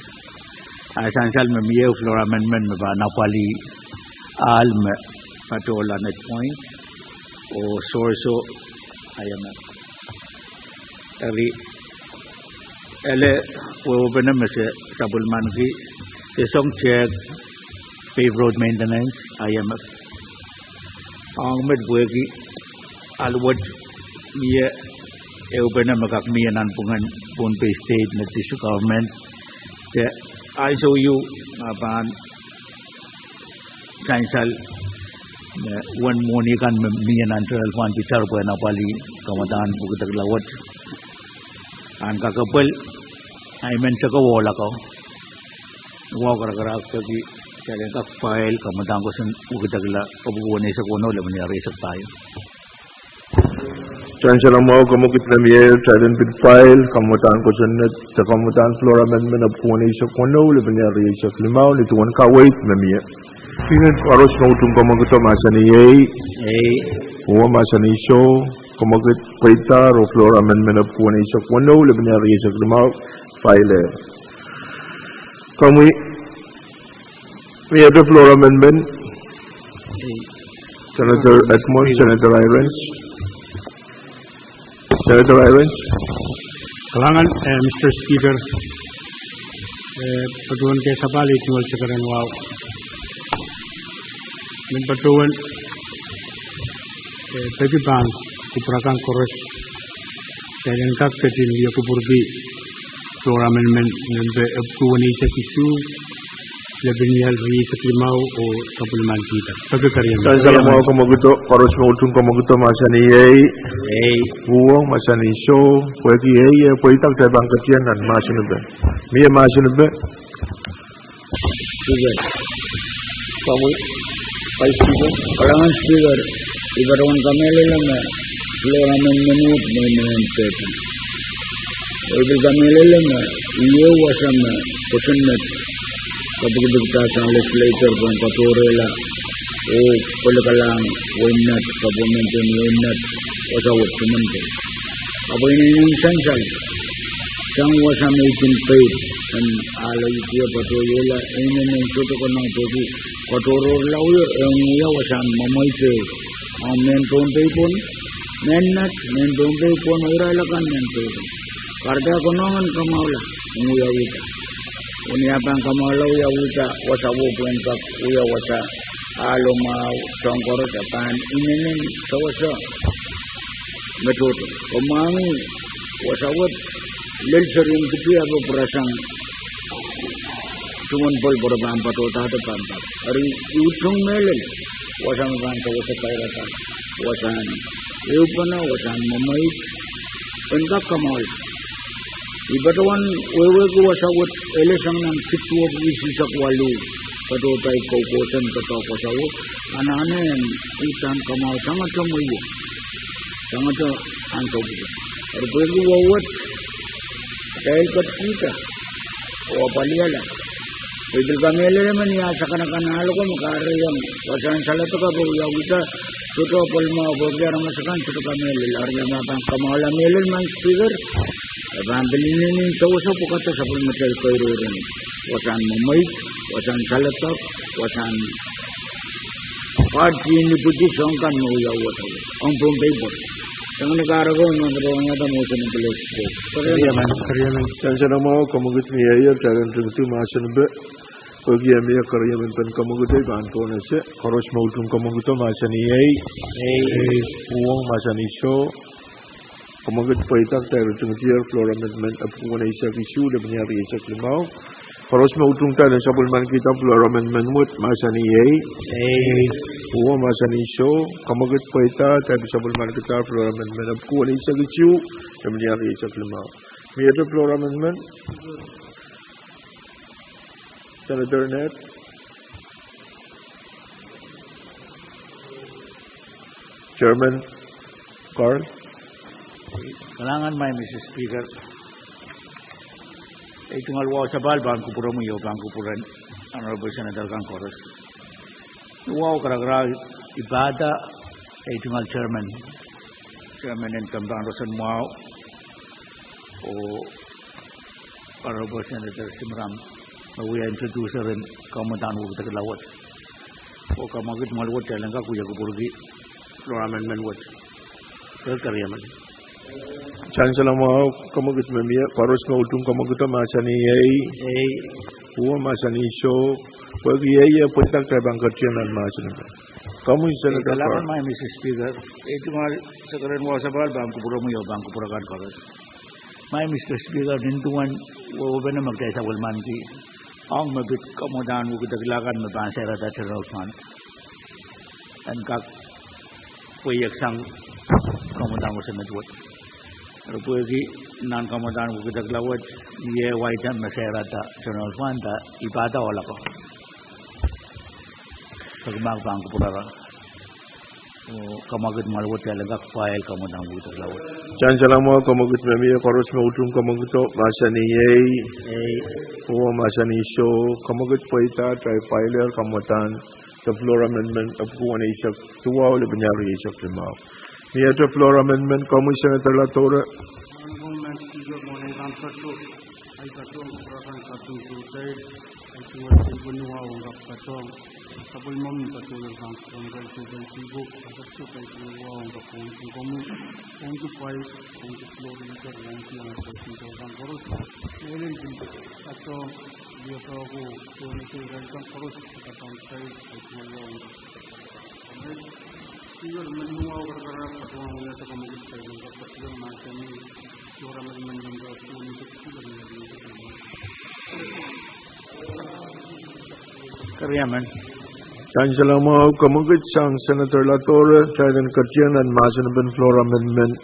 A sansal me mie floor amendment me pahn apwalih ahl me patohla net point, oh source o I M F. Eri, ele wehwehpene me se sapwellimaniki, se song tehk paved road maintenance, I M F. Ong met pwehki ahl wet mie ehupene me kak mie nanpwungen Pohnpei State me district government, de ansou ieu a pahn sansal me uwen mwohni kan me mie nan general fund itar pwehn apwalih kamwadahn pwukedekla wet. Ahn kakepwel, I men sekewe ohlako, wahu karakarahk pwehki kitail en kak file kamwadahn kosonned pwukedekla epwiki weneisek weneu, lepeni rieisek pahieu. Sansal mwahu, kamwakid me mie, kitail en pil file kamwadahn kosonned, de kamwadahn floor amendment epwiki weneisek weneu, lepeni rieisek limau, ni duwen kaweid me mie. Koaros me utung kamwakido mahsanih ei. Ei. Uhwong mahsanih soh. Kamwakid pweidahr oh floor amendment epwiki weneisek weneu, lepeni rieisek limau, file. Komwi, miehte floor amendment? Senator Edmund, Senator Hirons. Senator Hirons. Kalahngan, eh, Mister Speaker. Eh, patohwan kei sapahl ei tungoal sekeren wahu. Men patohwan, eh, peki pahn kupwur akan koaros, kitail en kak ketin wia kupwurki floor amendment, mempe epwiki weneisek isuh, lepin ial rieisek limau oh sapwellimankihda. Peki keriamwen. Sansal mwahu, kamwekid. Koaros me utung kamwekid mahsanih ei. Ei. Uhwong mahsanih soh. Pwehki ei, e pweida, kitail pahn ketieng nan mahsen en Pohnpei. Mie mahsen en Pohnpei. Speaker. Kalahngan Speaker, I patohwan kamehlele me floor amendment wet me I men pehdi. I pil kamehlele me iei wasa me kosonned kapikipikda sang legislature pwehn katohrehla oh pelikalahng wehin Nett, government en wehin Nett, wasa wet Pohnpei. Ahpw I inenen sansal sang wasa me I kin pei en ale I pil patohwanohla, I inenen sohte konehng pwehki katohrohrlahr, e wia wasahn mwemweit. Ahpw mehn Pohnpei pwon, mehn Nett, mehn Pohnpei pwon, irail akan mehn Pohnpei. Kahrehda konehng en kamwahula, wiawihda. Oh ni ah pahn kamwahula wiawihda, wasa wet pwehn kak wia wasa ahlo mwahu, soang koaros, e pahn inenen sewese me tohto. Komw mwahngih wasa wet lel serien kiti ahpw pwurasang. Duwen pohl pwe re pahn patohdahte pahn pak. Eri I utung mehlel, wasa me pahn sewese kairada, wasahn ehupene, wasahn mwemweit, en kak kamwahula. I patohwan wehwehki wasa wet ele sang nan kid duwepwiki eisek waluh, patohda I koukousoan doadoahk wasa wet, anahne en uhdahn kamwahu sangete mweio, sangete ansou pwuko. Eri pwehki wasa wet, kitail ketikihda oh apwalihala. I pil kamehlele me ni ah sakanakan ahl ko me kahrehiong wasahn saledek ahpw wiawihda, sohte pwelmwahu pwehki aramas akan sohte kamehlele. Eri I men pahn kamwahula mehlel, Madam Speaker, e pahn pil inenen sewese pwukat sapwellimatail kairohr en wasahn mwemweit, wasahn saledek, wasahn pahn kin ipwidi soahng kan me wiawi wasa wet ong Pohnpei pwon. Sang ni kahrehda me pil ong ata motion en pil Speaker. Keriamwen, keriamwen. Sansal mwahu, kamwekid mie, kitail en ringidi mahsen en Pohnpei. Pwehki e mie keriemen pen kamwekid, I pahn pohnese. Koaros me utung kamwekid mahsanih ei. Ei. Uhwong mahsanih soh. Kamwekid pweida, kitail ritingdier floor amendment epwiki weneisek isuh, lepin ial rieisek limau. Koaros me utung, kitail en sapwellimankihda floor amendment wet mahsanih ei. Ei. Uhwong mahsanih soh. Kamwekid pweida, kitail sapwellimankihda floor amendment epwiki weneisek isuh, lepin ial rieisek limau. Miehte floor amendment? Senator Nett. Chairman Carl. Kalahngan, Madam Speaker. Ei tungoal wahu sapahl pahn kupwuromwi oh pahn kupwuren Honorable Senator kan koaros. Wahu karakarahk I pahda, ei tungoal chairman, chairman en Kempahn Roson Mwahu, oh Honorable Senator Shemram, me wia introducer en kamadahn wekidekla wet. Oh kamwekid mwahl wet, kitail en kak wia kupwurki floor amendment wet. Keriamwen. Sansal mwahu, kamwekid me mie, koaros me utung kamwekido mahsanih ei. Ei. Uhwong mahsanih soh. Pwehki ei, e pweida, kitail pahn ketieng nan mahsen en Pohnpei. Komwi, Senator Carl. Kalahngan, Madam Speaker. Ei tungoal sakaren wahu sapahl pahn kupwuromwi oh pahn kupwur akan koaros. Madam Speaker, nin duwen wehwehpene me kitail sapwellimaniki ong me pid kamadahn wekidekla kan me pahn sairada general fund en kak pweiek sang kamadahn wasa met wet. Eri pwehki nan kamadahn wekidekla wet, iei wai item me sairada general fund, I pahda ohl ako. Peki ma ke pahn kupwurara, oh kamwekid mwahl wet, kitail en kak file kamadahn wekidekla wet. Sansal mwahu, kamwekid me mie, koaros me utung kamwekido mahsanih ei. Ei. Uhwong mahsanih soh. Kamwekid pweida, kitail fileer kamadahn, the floor amendment epwiki weneisek duwau, lepin ial rieisek limau. Miehte floor amendment, komwi, Senator Latore. Madam Speaker, Madam Speaker, ahi patohwan kupwur akan kaping sohte, ahi tungoal pil weneu wahu en kak patohwan, sapwellimomwi patohwan kan sohte, ahi patohwan kan sohte, ahi tungoal wahu en kak patohwan komwi, patohwan pwai, patohwan floor leader, patohwan patohwan kan koaros. Mehlel pil patohwan, patohwan ko, patohwan irail kan koaros, patohwan sai, ahi tungoal wahu en kak patohwan. Speaker, men wahu karakarahk patohwan wiahda kamwekid, kitail en kak patohwan mahsanih, floor amendment number two ninety-six, lepin ial rieisek limau. Riamen. Sansal mwahu, kamwekid sang Senator Latore, kitail en ketieng nan mahsen en floor amendment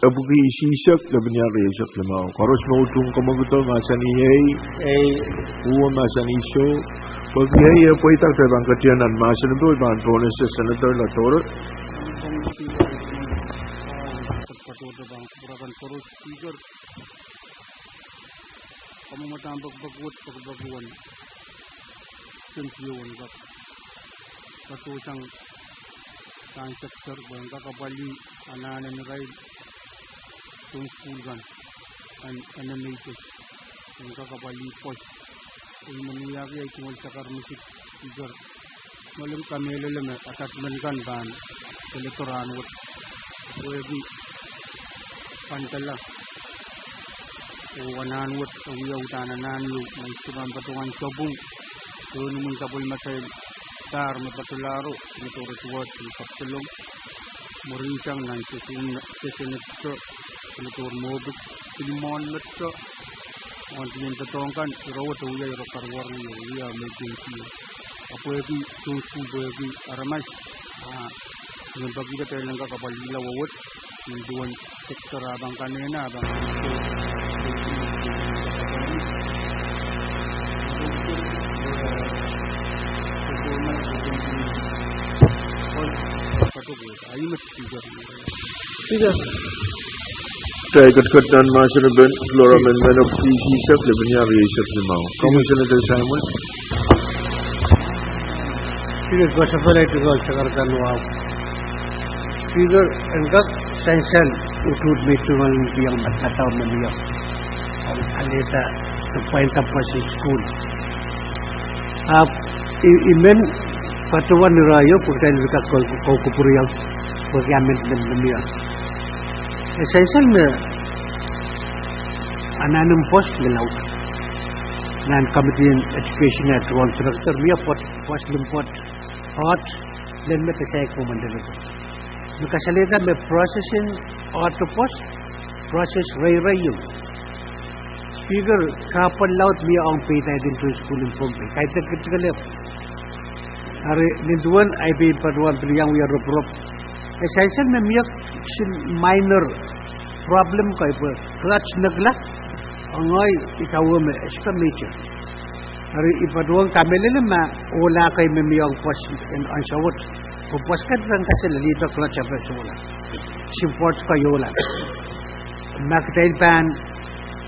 epwiki isihsek, lepin iang rieisek limau. Koaros me utung kamwekido, mahsanih ei. Ei. Uwen mahsanih soh. Pwehki ei, e pweida, kitail pahn ketieng nan mahsen en pil pahn pohnese Senator Latore. Patohdo pahn kupwuramwail koaros, Speaker. Kamwomwadahr pekipek wet, pekipek uwen sent ehu en kak patohsang pahn sektor pwe en kak apwalih anahn en irail tohn sukuhl kan, en, en M H S, en kak apwalih pwoas. Ei, men wiahki ei tungoal sakar misik, Speaker. Ngalek kamehlele me attachment kan pahn peledo rahnwet. Pwehki pahn tala oh anahn wet e wia uhdahn anahn ieu me I sohte pahn patohwan sapwung. Tohn imwin sapwellimatail pahr me patolahro, Senator Edward, Senator Absalom, mwurin sang nan session, session eto, Senator Moffitt, pil mwohn meto, mwohn dien doadoahk kan, ire wet e wia ire karuwaru, e wia emergency. A pwehki tohn sukuhl, pwehki aramas, a, I men peki kitail en kak apwalihla wet, nin duwen sektor a pahn kanehne, a pahn Speaker. Kitail ketiket nan mahsen en floor amendment epwiki isihsek, lepin iang rieisek limau. Commissioner Simon. Speaker, koasoia tungoal sakar kan wahu. Speaker, en kak sansal utuht me I tungoal kin iang madamadau me mie. Ong alehda de pwain dahpwasi sukuhl. Ahpw I, I men patohwan irair pwe kitail en kak kou, kou kupwuriong pwehki amendment me mie. E sansal me anahn en pwoas me laud. Nan committee en education e tuhwong director mie pwoat, pwoas limpoat, oht, lel me desaik pwomwen leleko. Me kasalehda me process en oht pwoas, process reirei ieu. Speaker, kahpwal laud mie ong peidahn tohn sukuhl en Pohnpei. Kaidehn ketiket lel. Ari nin duwen ahi pil patohwan pil iang wia ropirop. E sansal me mie kisin minor problem kei pwe clutch nekla. Ong ahi I kawehwe me e sohte major. Ari I patohwan kamehlele ma ohla kei me mie ong pwoas en ansou wet. Pwe pwoas kat pahn kasale lihdo clutch ape sohla. Kisin pwoat kei ohla. Ma kitail pahn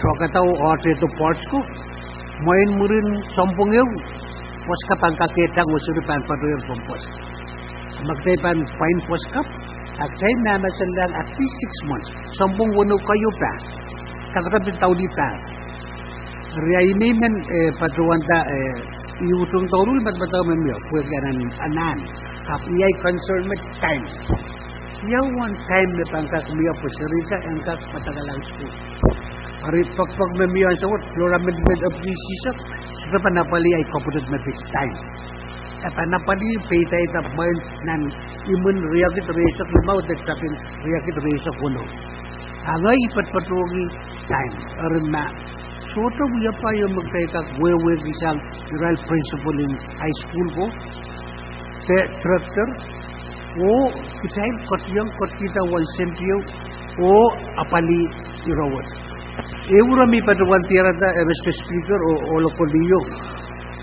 tohkada oh ohtehdo pwoat ko, mwein mwurin sounpwong ehu, pwoas ko pahn kakehdahng oh seri pahn patohwan pwoas. Ma kitail pahn pwain pwoas ko, a kitail mahmahsanihla at least six months. Sounpwong weneu keieu pahn. Kak pil daulih pahn. Riei me I men, eh, patohwanda, eh, I utung douluhl madamadau me mie, pwehki anahn, anahn. Ahpw I ahi concern me time. Ia uwen time me pahn kak mie pwe serihka en kak padahkihla sukuhl. Ari pokpok me mie ansou wet, floor amendment epwiki isihsek, sohte pahn apwalih ahi kapwutet me pid time. E pahn apwalih peidahn mwein nan imwin riekid rieisek limau de tapin riekid rieisek weneu. A ngehi I patohdohng time, eri ma sohte wiepe ieu me kitail kak wehwehki sang irail principal en high school ko, de director, oh kitail koahiek, koahiekihda wen sent ieu, oh apwalih ire wet. Ehu ire me I patohwan diarada, eh, Mister Speaker, oh, oh lokolio.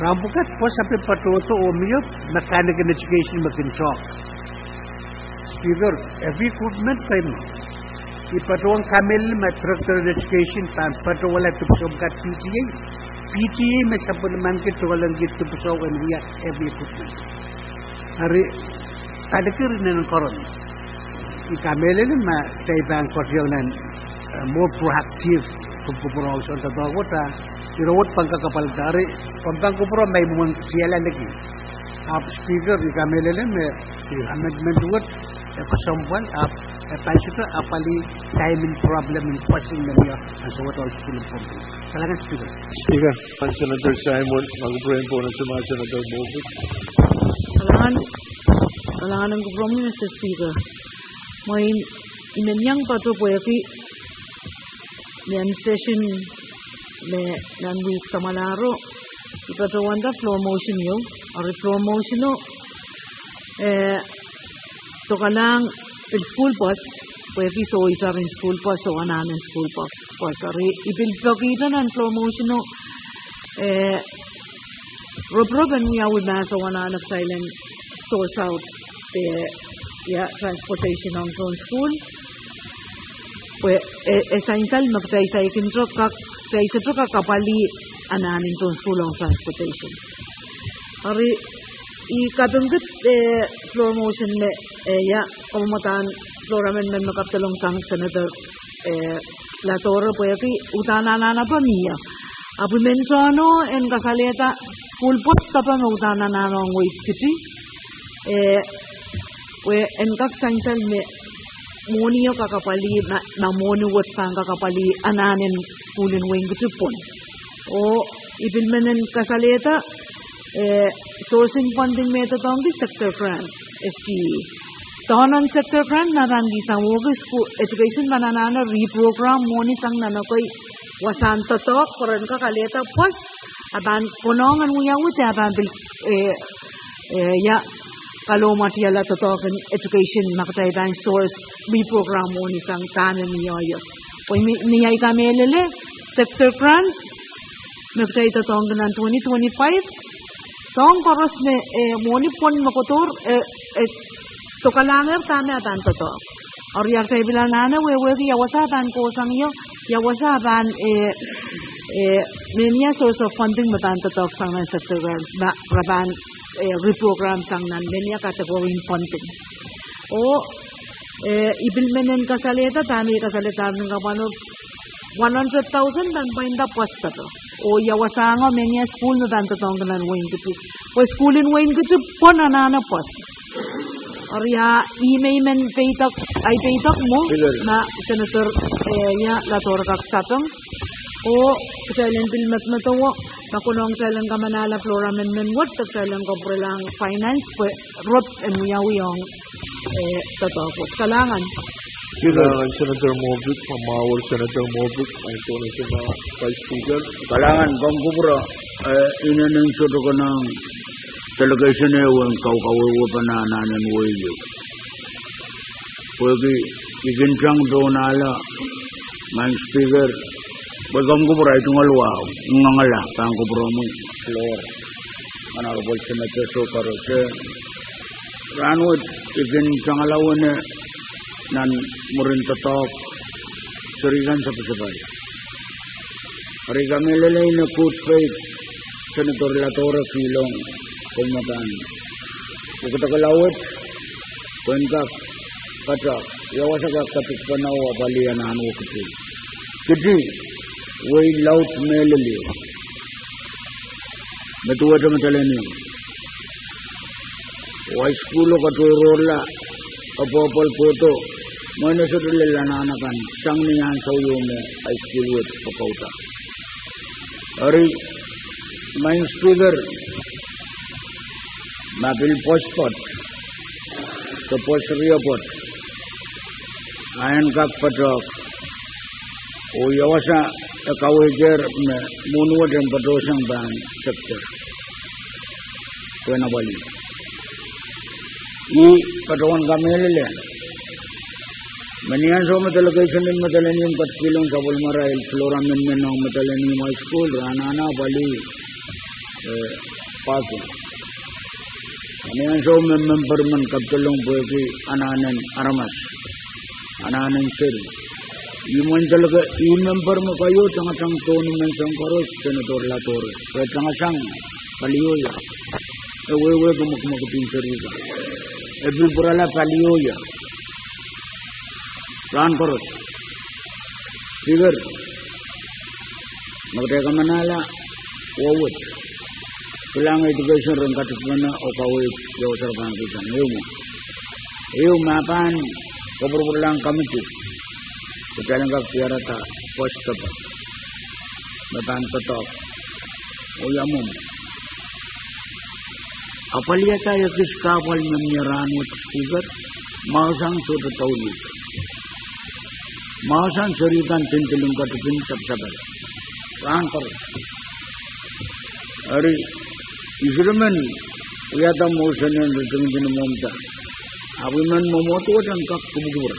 Rahn pwukat pwoas ape patohdo oh mie, mechanic en education me kin talk. Speaker, evi equipment kei me I patohwan kamehlele ma Director en Education pahn patohwala dipwisou kan P T A. P T A me sapwellimaniki dohlen kid dipwisou en wia evi equipment. Ari, kalikih ire nan koaros. I kamehlele ma kitail pahn koahiek nan, eh, more proactive kupwukupwuromw sohte doadoahk wet, ire wet pahn kak apwalihda. Ari, komw pahn kupwure ma I mwomwen tiahla liki. Ahpw Speaker, I kamehlele me amendment wet e kesempwal, ahpw e pahn sohte apwalih time en problem en pwoasin me mie ansou wet oh sukuhl en Pohnpei. Kalahngan Speaker. Speaker, Senator Simon, ma kupwuren pohnese ma Senator Moffitt. Kalahngan, kalahngan en kupwuromwi Mister Speaker. Mwein I men iang patohdo pwehki ni en session me nan wihk samwalahro, I patohwanda floor motion ieu. Eri floor motion o, eh, dokalahng pil school bus, pwehki soh itar en school bus oh anahn en school bus. Bus eri I pil pekihda nan floor motion o, eh, ropirop en wiawi mahs oh anahn kitail en source out, eh, ia, transportation ong tohn school. Pwe, eh, e sansal me kitail saikinte kak, kitail sohte kak apwalih anahn en tohn school ong transportation. Eri I kapingkit, eh, floor motion me, eh, ia, kamwadahn floor amendment me kapidelong sang Senator, eh, Latore pwehki uhdahn anahn apa mie. Ahpw I men tohn en kasalehda school bus depe me uhdahn anahn ong Wave City. Eh, pwe en kak sansal me mwohni o kak apwalih, ma, ma mwohni wet pahn kak apwalih anahn en school en wehin Kitipon. Oh I pil men en kasalehda, eh, source en funding me doadoahngki sector grant, S G E. Dohnen sector grant ma pahn kihsang wehwehki school education pahn anahne reprogram mwohni sang nan ekei wasahn doadoahk pwe ren kak alehda bus, a pahn konehng en wiawi de a pahn pil, eh, eh, ia, kalohmwatiala doadoahk en education ma kitail pahn source reprogram mwohni sang dahme mie. Pwe ni, ni ahi kamehlele sector grant me kitail doadoahngki nan twenty twenty-five, soahng koaros me, eh, mwohni pwon me kohdo, eh, eh, dokalahngehr dahme a pahn doadoahk. Eri a kitail pil anahne wehwehki ia wasa pahn kohsang io, ia wasa pahn, eh, eh, mehnia source of funding me pahn doadoahk sang nan sector grant, ma, ma pahn, eh, reprogram sang nan mehnia category en funding. Oh, eh, I pil men en kasalehda, dahme I kasalehda nan kapwano one hundred thousand pahn pwainda bus depe. Oh ia wasahn mehnia school me pahn doadoahngki nan wehin Kiti. Pwe school en wehin Kitipon anahne bus. Eri a, I men peidek, ahi peidek mwo, ma Senator, eh, ia, Latore kak sapeng. Oh kitail en pil medemedewe, ma konehng kitail en kamanahla floor amendment wet, kitail en kapwurelahng finance, pwe rop en wiawi ong, eh, doadoahk wet. Kalahngan. Kalahngan Senator Moffitt, ma mwahu Senator Moffitt, and Senator Vice Speaker. Kalahngan, komw kupwure, eh, inenen sohte konehng delegation ehu en kaukawehwehpene anahn en wehi. Pwehki I kin tang dohnala, Madam Speaker, pwe komw kupwure, I tungoal wahu, ngangala, pahn kupwuromwi floor, Honorable Senator Sokaro, eh, rahnwet I kin tangala wene nan mwurin doadoahk serihkan sapasapai. Eri I kamehlele in good faith Senator Latore kihlong komw pahn wekidekala wet, pwe en kak patohdo, ia wasa kak katikipeneu apwalih anahn wekiti. Kiti, wehi laud mehlel, me duwehte medelen ih. High school o katohrohrla, apwahpwal kohdo, mwein e sohte lel anahn akan sang ni ansou ieu me high school wet pwokouda. Eri, Madam Speaker, ma pil bus pwoat, de bus riapwoat, a en kak patohdo, oh ia wasa e kaweid me mwohni wet en patohsang pahn sector, pwe en apwalih. I patohwan kamehlele, me ni ansou me delegation en medelen ih ketikihlong sapwellimarail floor amendment ong medelen ih high school, re anahne apwalih, eh, parking. Ni ansou me member men kapidelong pwehki anahnen aramas, anahnen seri. Ih mwein delegate, ih member me keieu tangatang dohng ni menseng koaros, Senator Latore, pwe tangatang palioia. E wehwehki mwekimwekid en seri kan. E pil pwurala palioia rahn koaros. Speaker, ma kitail kamanahla wet, kilang education ren katikipene oh kaweid ia wasa re pahn kihsang. Ehu mwo, ehu ma pahn kapwurpwurlahng committee, kitail en kak diarada bus depe me pahn doadoahk. Oh ia mwomwen apwalihada ekis kahpwal me mie rahnwet, Speaker, mahsen sohte doulih. Mahsen seri kan dindilin ketipin sapsapat rahn koaros. Eri, I sohte men Wiahda motion en ritingdi ni mwohmwda. Ahpw I men mwomwohdiso en kak kupwukupwure.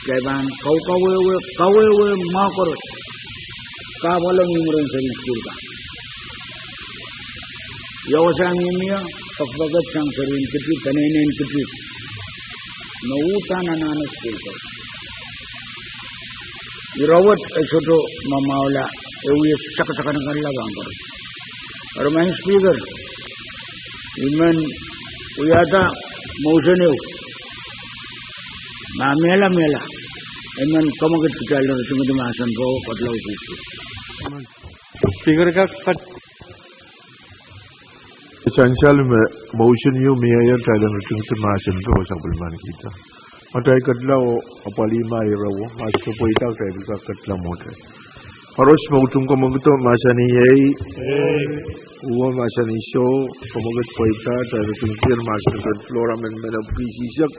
Kitail pahn kawehwe, kawehwe mwahu koaros. Kahpwal o mihmi rehn serihn sukuhl kan. Ia wasa mihmi ie, pekipeki sang serihn kiti, peneinei kiti. Me uhdahn anahne sukuhl kan. Ire wet e sohte me mwahula, e wia sakasakan kan lap ong koaros. Eri Madam Speaker, I men wiahda motion ehu. Ma mehla mehla, I men kamwekid kitail en ritingdi mahsen ko, kedlou sisi. Speaker, ka, ka Sansal me motion ieu mie, kitail en ritingdi mahsen ko, sapwellimanikihda. Ma kitail kedla oh apwalih ma ire wo, ma sohte pweida kitail pil kak kedla mwohtail. Koaros me utung kamwekid o mahsanih ei. Uwe mahsanih soh, kamwekid pweida, kitail ritingdi mahsen ko, Floor Amendment epwiki isihsek,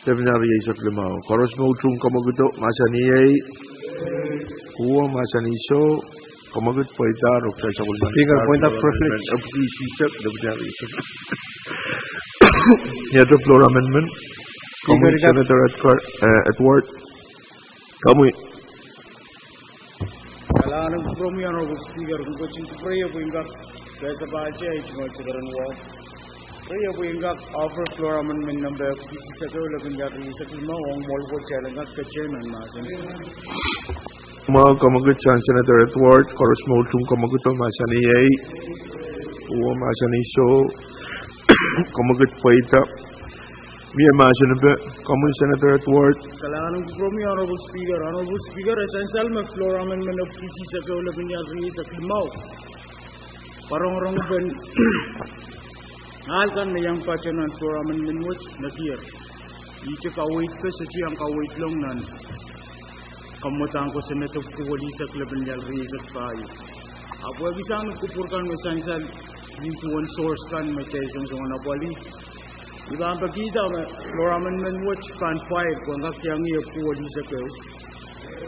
lepin rieisek limau. Koaros me utung kamwekid o mahsanih ei. Uwe mahsanih soh, kamwekid pweida, rokta sapwelliman Speaker, point of privilege. Epwiki isihsek, lepin rieisek. Ni ata Floor Amendment. Komwi Senator Edgar, eh, Edward. Komwi. Kalahngan en kupwuromwi Honorable Speaker, kin ketin kupwureie pwe I en kak kehsapahte ahi tungoal sekeren wahu. Kupwureie pwe I en kak offer Floor Amendment nempe epwiki isihsek ehu, lepin rieisek limau, ong mwohn kitail en kak kete nan mahsen. Mwahu kamwekid sang Senator Edward, koaros me utung kamwekid o mahsanih ei. Uwe mahsanih soh, kamwekid pweida. Mie mahsen epe, komwi Senator Edward. Kalahngan en kupwuromwi Honorable Speaker, Honorable Speaker, e sansal me Floor Amendment epwiki isihsek ehu, lepin rieisek limau pwarongorong pen ahl kan me iang patohwan Floor Amendment wet nekier. Ihte kaweid ko, sohte iang kaweidlong nan kamwadang kosonned epwiki isihsek, lepin rieisek pahieu. Ahpw e kisang ni kupwur kan me sansal, ni duwen source kan me kitail songosong en apwalih. I pahn pekihda me Floor Amendment wet pahn file, pwe en kak iang ie epwiki isihsek ehu.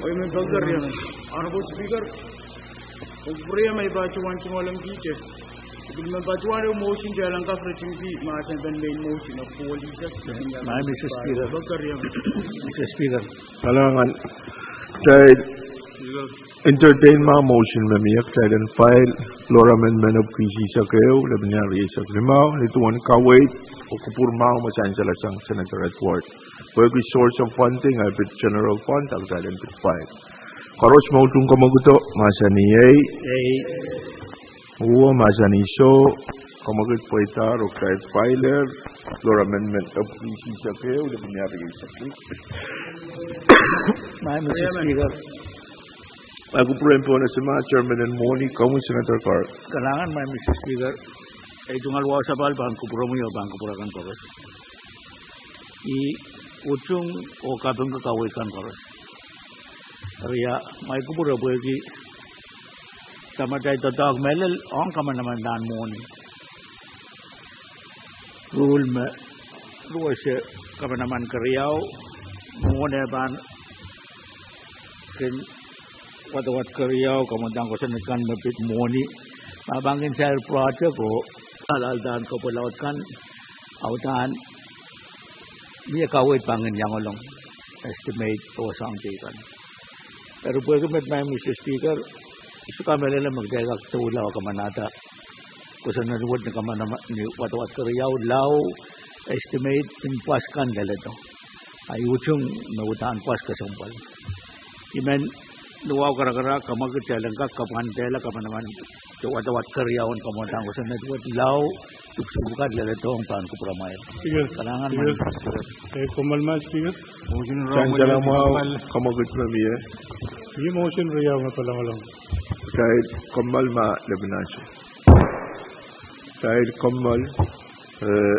Oh I men peki keriau, Honorable Speaker, kupwuromwi, I pahn patohwan tungoal ong kitail. I pil men patohwan ehu motion, kitail en kak ritingdi mahsen pen main motion epwiki isihsek. Madam Speaker. Peki keriau. Madam Speaker. Kalahngan, kitail entertain mwahu motion me mie, kitail en file Floor Amendment epwiki isihsek ehu, lepin rieisek limau, ni duwen kaweid oh kupwur mwahu me sansal sang Senator Edward. Pwehki source of funding, a pid general fund, a kitail en pid file. Koaros me utung kamwekid o mahsanih ei. Uwe mahsanih soh, kamwekid pweida, rokta file Floor Amendment epwiki isihsek ehu, lepin rieisek. Madam Speaker. Ahi kupwur en pohnese ma chairman en mwohni, komwi Senator Carl. Kalahngan Madam Speaker, ei tungoal wahu sapahl pahn kupwuromwi oh pahn kupwur akan koaros. I utung oh kapingki kaweid kan koaros. Eri ia, ma I kupwure pwehki samatail doadoahk mehlel ong kamanaman nan mwohni. Rule me, rule ese kamanaman keriau, mwohn e pahn kin wadawad keriau kamwadang kosonned kan me pid mwohni. Ma pahn kin sair project oh alaldahr kopwulaud kan, audahn mie kaweid pahn kin iang olong estimate oh soang teikan. Eri pwehki met Madam Speaker, I sohte kamehlele me kitail kak doula oh kamanahda kosonned wet ni kamanaman ni wadawad keriau, lao estimate en pwas kan leledo. Ahi utung me uhdahn pwas kesempwal. I men ni wahu karakara kamwekid kitail en kak kapwandehla kamanaman de wadawad keriau en kamwadang kosonned wet, lao dipwisou pwukat leledo ong pahn kupwuramwail. Kalahngan Madam Speaker. Sansal mwahu kamwekid me mie. Mie motion riau me pahn longolong. Kitail kommoal ma lepin ansou. Kitail kommoal, eh,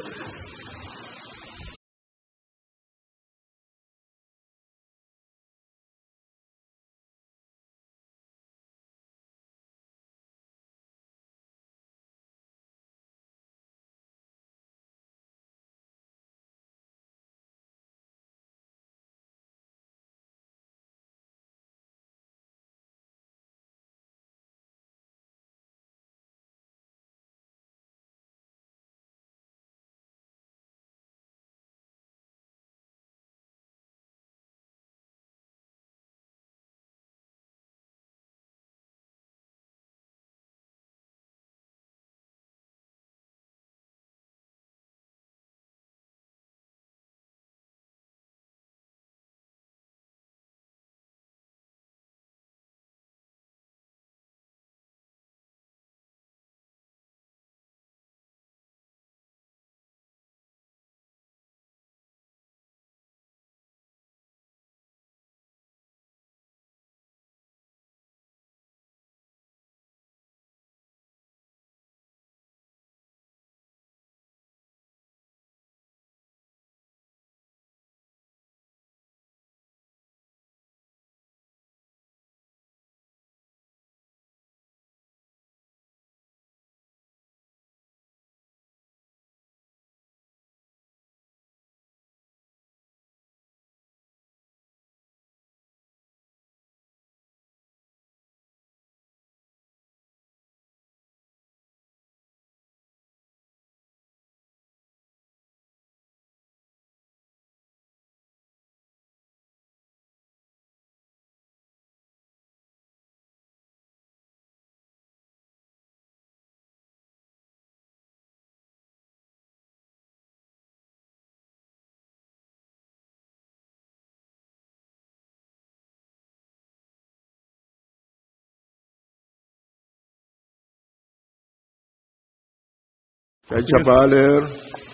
Kitail sapahl ehr,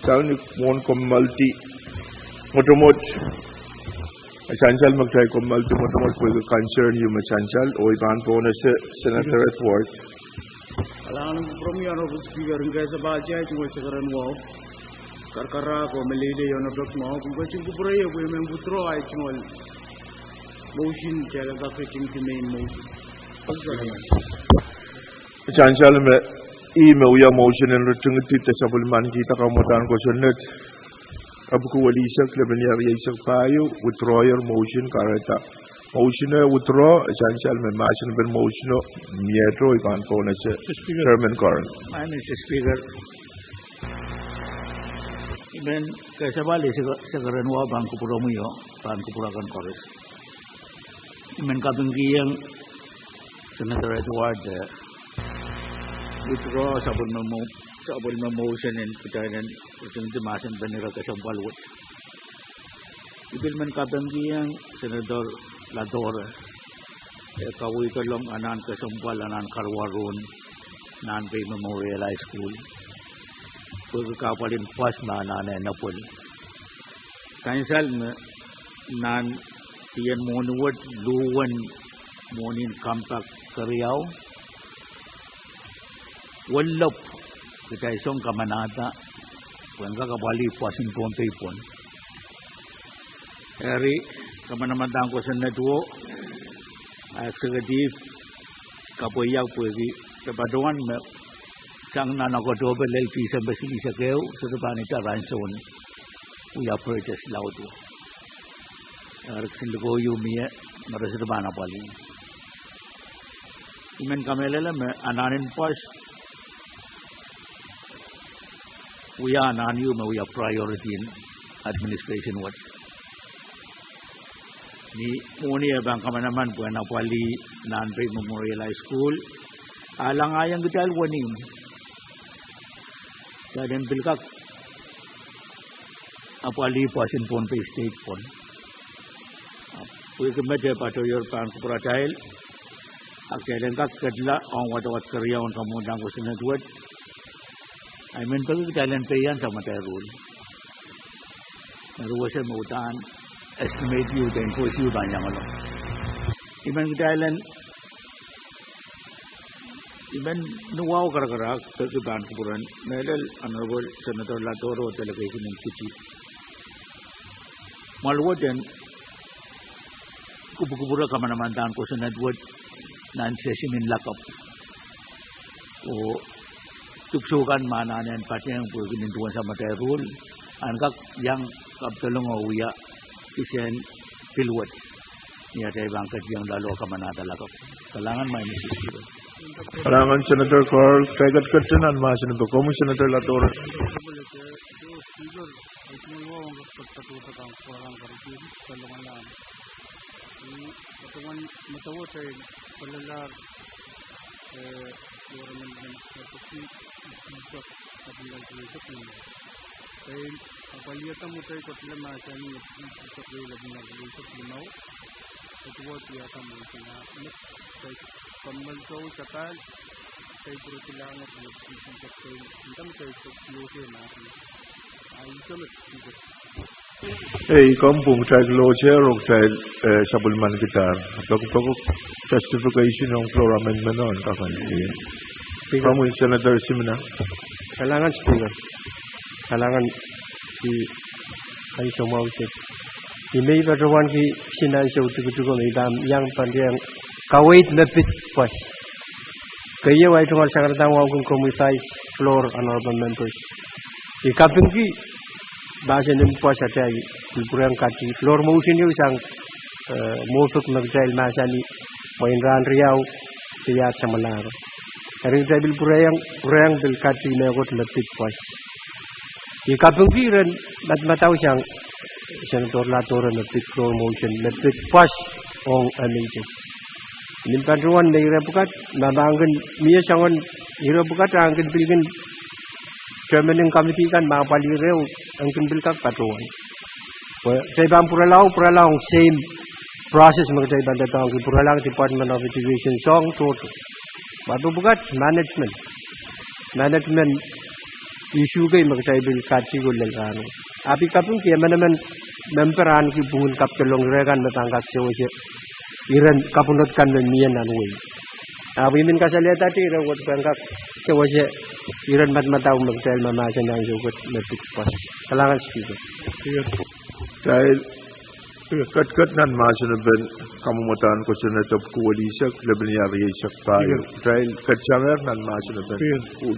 kitail ni mwohn kommoaldi mwotomwot. E sansal me kitail kommoaldi mwotomwot pwehki concern ehu me sansal, oh I pahn pohnese Senator Edward. Kalahngan en kupwuromwi Honorable Speaker, en kehlail sapahl tiahk tungoal sekeren wahu. Karakarahk oh meleilei ionepek mwahu, kumwail ketin kupwurei pwe I men withdraw ahi tungoal motion, kitail en kak ritingdi main motion. Sansal me ih me wia motion en ritingdi de sapwellimanikihda kamwadahn kosonned. Epwiki welisek, lepin iar rieisek pahieu, withdraw er motion, kahrehda motion e withdraw, e sansal me mahsen en motion o miehto, I pahn pohnese Chairman Curran. Mister Speaker, I men kehlail sapahl sekeren wahu pahn kupwuromwi oh pahn kupwur akan koaros. I men kapingkihong Senator Edward, eh, withdraw sapwellime mo-, sapwellime motion en kitail en ritingdi mahsen pen ire kesempwal wet. I pil men kapingkihong Senator Latore, eh, kaweidolong anahn kesempwal, anahn karuwaru en Nahnpei Memorial High School, pwehki kahpwal en pwos me anahne nepwel. Sansal me nan ien mwohni wet luhwen mwohnin Compact keriau, welap kitail song kamanahda pwehn kak apwalih pwoson Pohnpei pwon. Eri, kamanamandan kosonned wo, a executive kapweiauk pwehki re patohwan me sang nan October lel December silihsek ehu, sohte pahn itar ansou en wia purchase laud wo. Eri kisin likou ehu mie, me re sohte pahn apwalih. I men kamehlele me anahn en pwos wia anahn ehu me wia priority en administration wet. Ni mwohni e pahn kamanaman pwehn apwalih Nahnpei Memorial High School, a langahiong kitail wenihmw, kitail en pil kak apwalih pwoson Pohnpei State pwon. Ahpw pwehki met e patohier pahn kupwuratail, a kitail en kak ketla ong wadawad keriau en kamanamandan kosonned wet, a I men peki kitail en pei nan samatail ruhl. Eri wese me uhdahn estimate ehu de invoice ehu pahn iang ohlong. I men kitail en, I men ni wahu karakarahk peki pahn kupwuren mehlel Honorable Senator Latore oh delegation en Fiji. Mwahl wet en kupwukupwure kamanamandan kosonned wet nan session en lakapw. Oh dipwisou kan me anahne patehng pwehki nin duwen samatail ruhl, en kak iang kapedolong oh wia kisehn pil wet ni atail pahn ketiong loale oh kamanahda lakapw. Kalahngan, Mister Speaker. Kalahngan Senator Curran, kitail ketiket nan mahsen en pwukoa, Senator Latore. Kitail apwalihada mwuhtail ketila mahsanih epwiki isek ehu lepin ire eisek limau. Ketiket iahda motion, a met kitail kommoaldi sapahl, kitail pwurodo lahngo epwiki isek ehu, nda me kitail close mahsanih. A I sohte met Speaker. Ei, komw pwung kitail close ehr oh kitail, eh, sapwellimankidahr. Peki peki justification ong floor amendment o en kak ahneki. Speaker. Komwi Senator Simina. Kalahngan Speaker. Kalahngan ki, ansou mwahu set. I men patohwanki kisin ansou tikitiko me I pahn iang pahn iang kaweid me pid pwos. Keieu ahi tungoal sangarada wahu kin komwi Vice, floor, honorable members. I kapingki mahsen en pwos atail pil pwurehng kati. Floor motion ieu sang, eh, mofik me kitail mahsanih mwein rahn riau de iahd samwalahro. Eri kitail pil pwurehng, pwurehng pil kati mehkot me pid pwos. I kapingki iren madamadau sang Senator Latore me pid floor motion me pid pwos ong M H S. Nin patohwan me ire pwukat, ma, ma kin mie soangen ire pwukat, a kin pil kin chairman en committee kan me apwalih ire, en kin pil kak patohwan. Pwe kitail pahn pwurala, pwurala ong same process me kitail pahn doadoahngki, pwurala ong Department of Education soahng tohto. Ma pwukat management. Management issue kei me kitail pil katikihong lel rahno. Ahpw I kapingki emenemen member ahneki pwungen kapdolong ire kan me pahn kak sewese iren kapwunod kan me mie nan wehi. Ahpw I men kasalehda ire wet pahn kak sewese iren madamadau me kitail mahmahsen nan ire wet me pid pwoat. Kalahngan Speaker. Kitail ketiket nan mahsen en kamwadahn kosonned epwiki welisek lepeni rieisek pahieu. Kitail ketiket nan mahsen en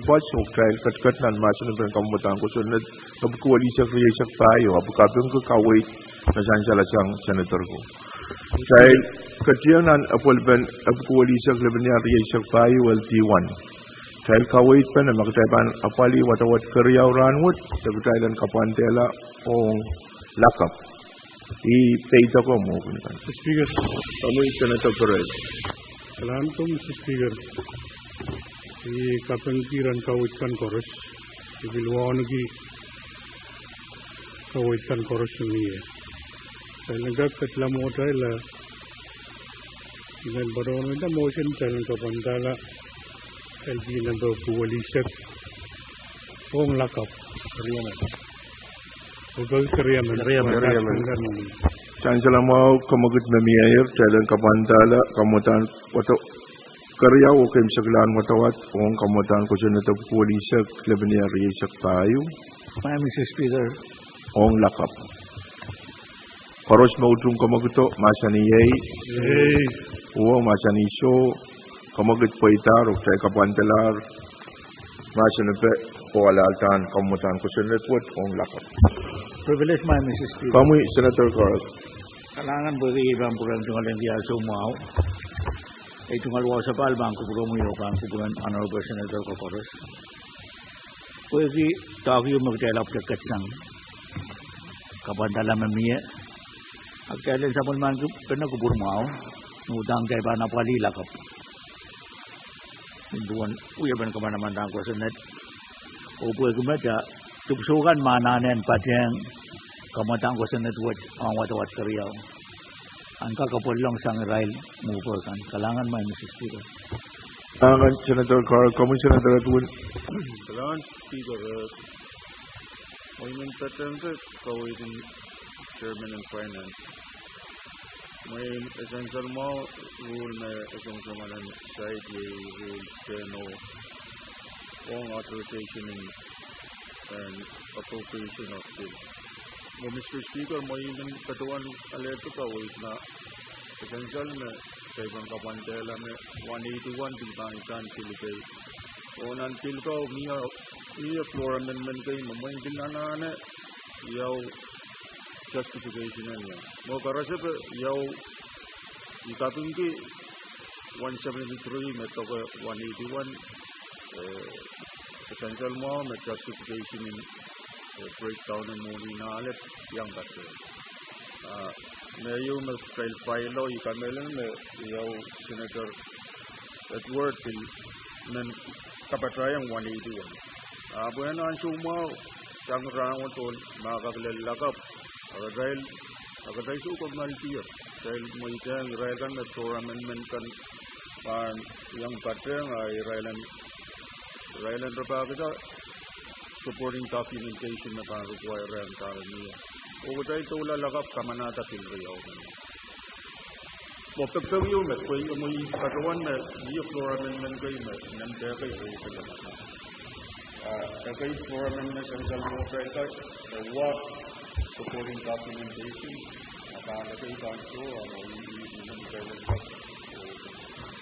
pwoat, oh kitail ketiket nan mahsen en kamwadahn kosonned epwiki welisek rieisek pahieu, ahpw I kapingki kaweid me sansalasang Senator ko. Kitail ketiket nan epwelpen epwiki welisek lepeni rieisek pahieu, L D one. Kitail kaweid pene ma kitail pahn apwalih wadawad keriau rahnwet, de kitail en kapwandehla ong lakapw. I peidek mwo kan. Speaker. Komwi Senator Perez. Kalahngan ko Mister Speaker. I kapingki iren kaweid kan koaros. I pil wauneki kaweid kan koaros me mie. Kitail en kak ketlahng mwohtail, I men patohwan wenda motion kitail en kapwandahla L D number epwiki welisek ong lakapw. Keriamen. Epwiki keriamen. Keriamen. Sansal mwahu, kamwekid me mie, kitail en kapwandahla kamwadahn wadawad keriau oh keimwseklahn wadawad ong kamwadahn kosonned epwiki welisek lepeni rieisek pahieu. Madam Mister Speaker. Ong lakapw. Koaros me utung kamwekido, mahsanih iei. Iei. Oh, mahsanih soh, kamwekid pweidahr, oh kitail kapwandalahr mahsen en pwoat, oh alehda kamwadahn kosonned wet ong lakapw. Privilege, Madam Mister Speaker. Komwi Senator Carl. Kalahngan pwehki I pahn pwurehng tungoal en ki ansou mwahu. Ei tungoal wasa pahn kupwuromwi oh pahn kupwuren Honorable Senator ko koaros. Pwehki doadoahk me kitail ahpw ketiket sang kapwandahla me mie, a kitail en sapwellimaniki pene kupwur mwahu, ni uhdahn kitail pahn apwalih lakapw. Nin duwen wiepen kamanamandan kosonned, oh pwehki met a dipwisou kan me anahne en patehng kamwadahn kosonned wet ong wadawad keriau, en kak apwalih sang irail mour kan. Kalahngan Madam Mister Speaker. Kalahngan Senator Carl, komwi Senator Edwin. Kalahngan Speaker, eh, mwein I men patehng kaweid en Chairman en Finance. Mwein e sansal mwahu rule me e songosong alen saik, iei rule ten oh, ong authorization en, en appropriation of bill. Mwo Mister Speaker, mwein I men patohwan alehdi kaweid ma e sansal me kitail pahn kapwandehla me one eighty-one pil pahn sang bill kei. Oh nan bill ko mie, mie floor amendment kei me mwein pil anahne iau justification en iang. Mwo karasepe iau, I kapingki one seventy-three me doke one eighty-one, eh, e sansal mwahu me justification en, eh, breakdown en mwohni en ahlepw iang patehng. Ah, me ieu me kitail file-o, I kamehlele me iau Senator Edward pil men kapatahiong one eighty-one. Ah, pwehn ansou mwahu, sang rahnwet oh mahkak lel lakapw, a kitail, a kitail soukohp ngaltier. Kitail mweidehng irail kan me floor amendment kan pahn iang patehng, a irail en, irail en rapahkihda supporting documentation me pahn require-ehng pahn mie. Oh kitail doula lakapw kamanahda pil riau kan. Mwo pekpek ieu me, pwe I men patohwan me mie floor amendment kei me nan dehkei rei pil anahne. Ah, ekei floor amendment me sansal mwo kitail kan, eh, wa supporting documentation, a pahn ekei pahn soh, a mwo I, I, I men kitail en kak.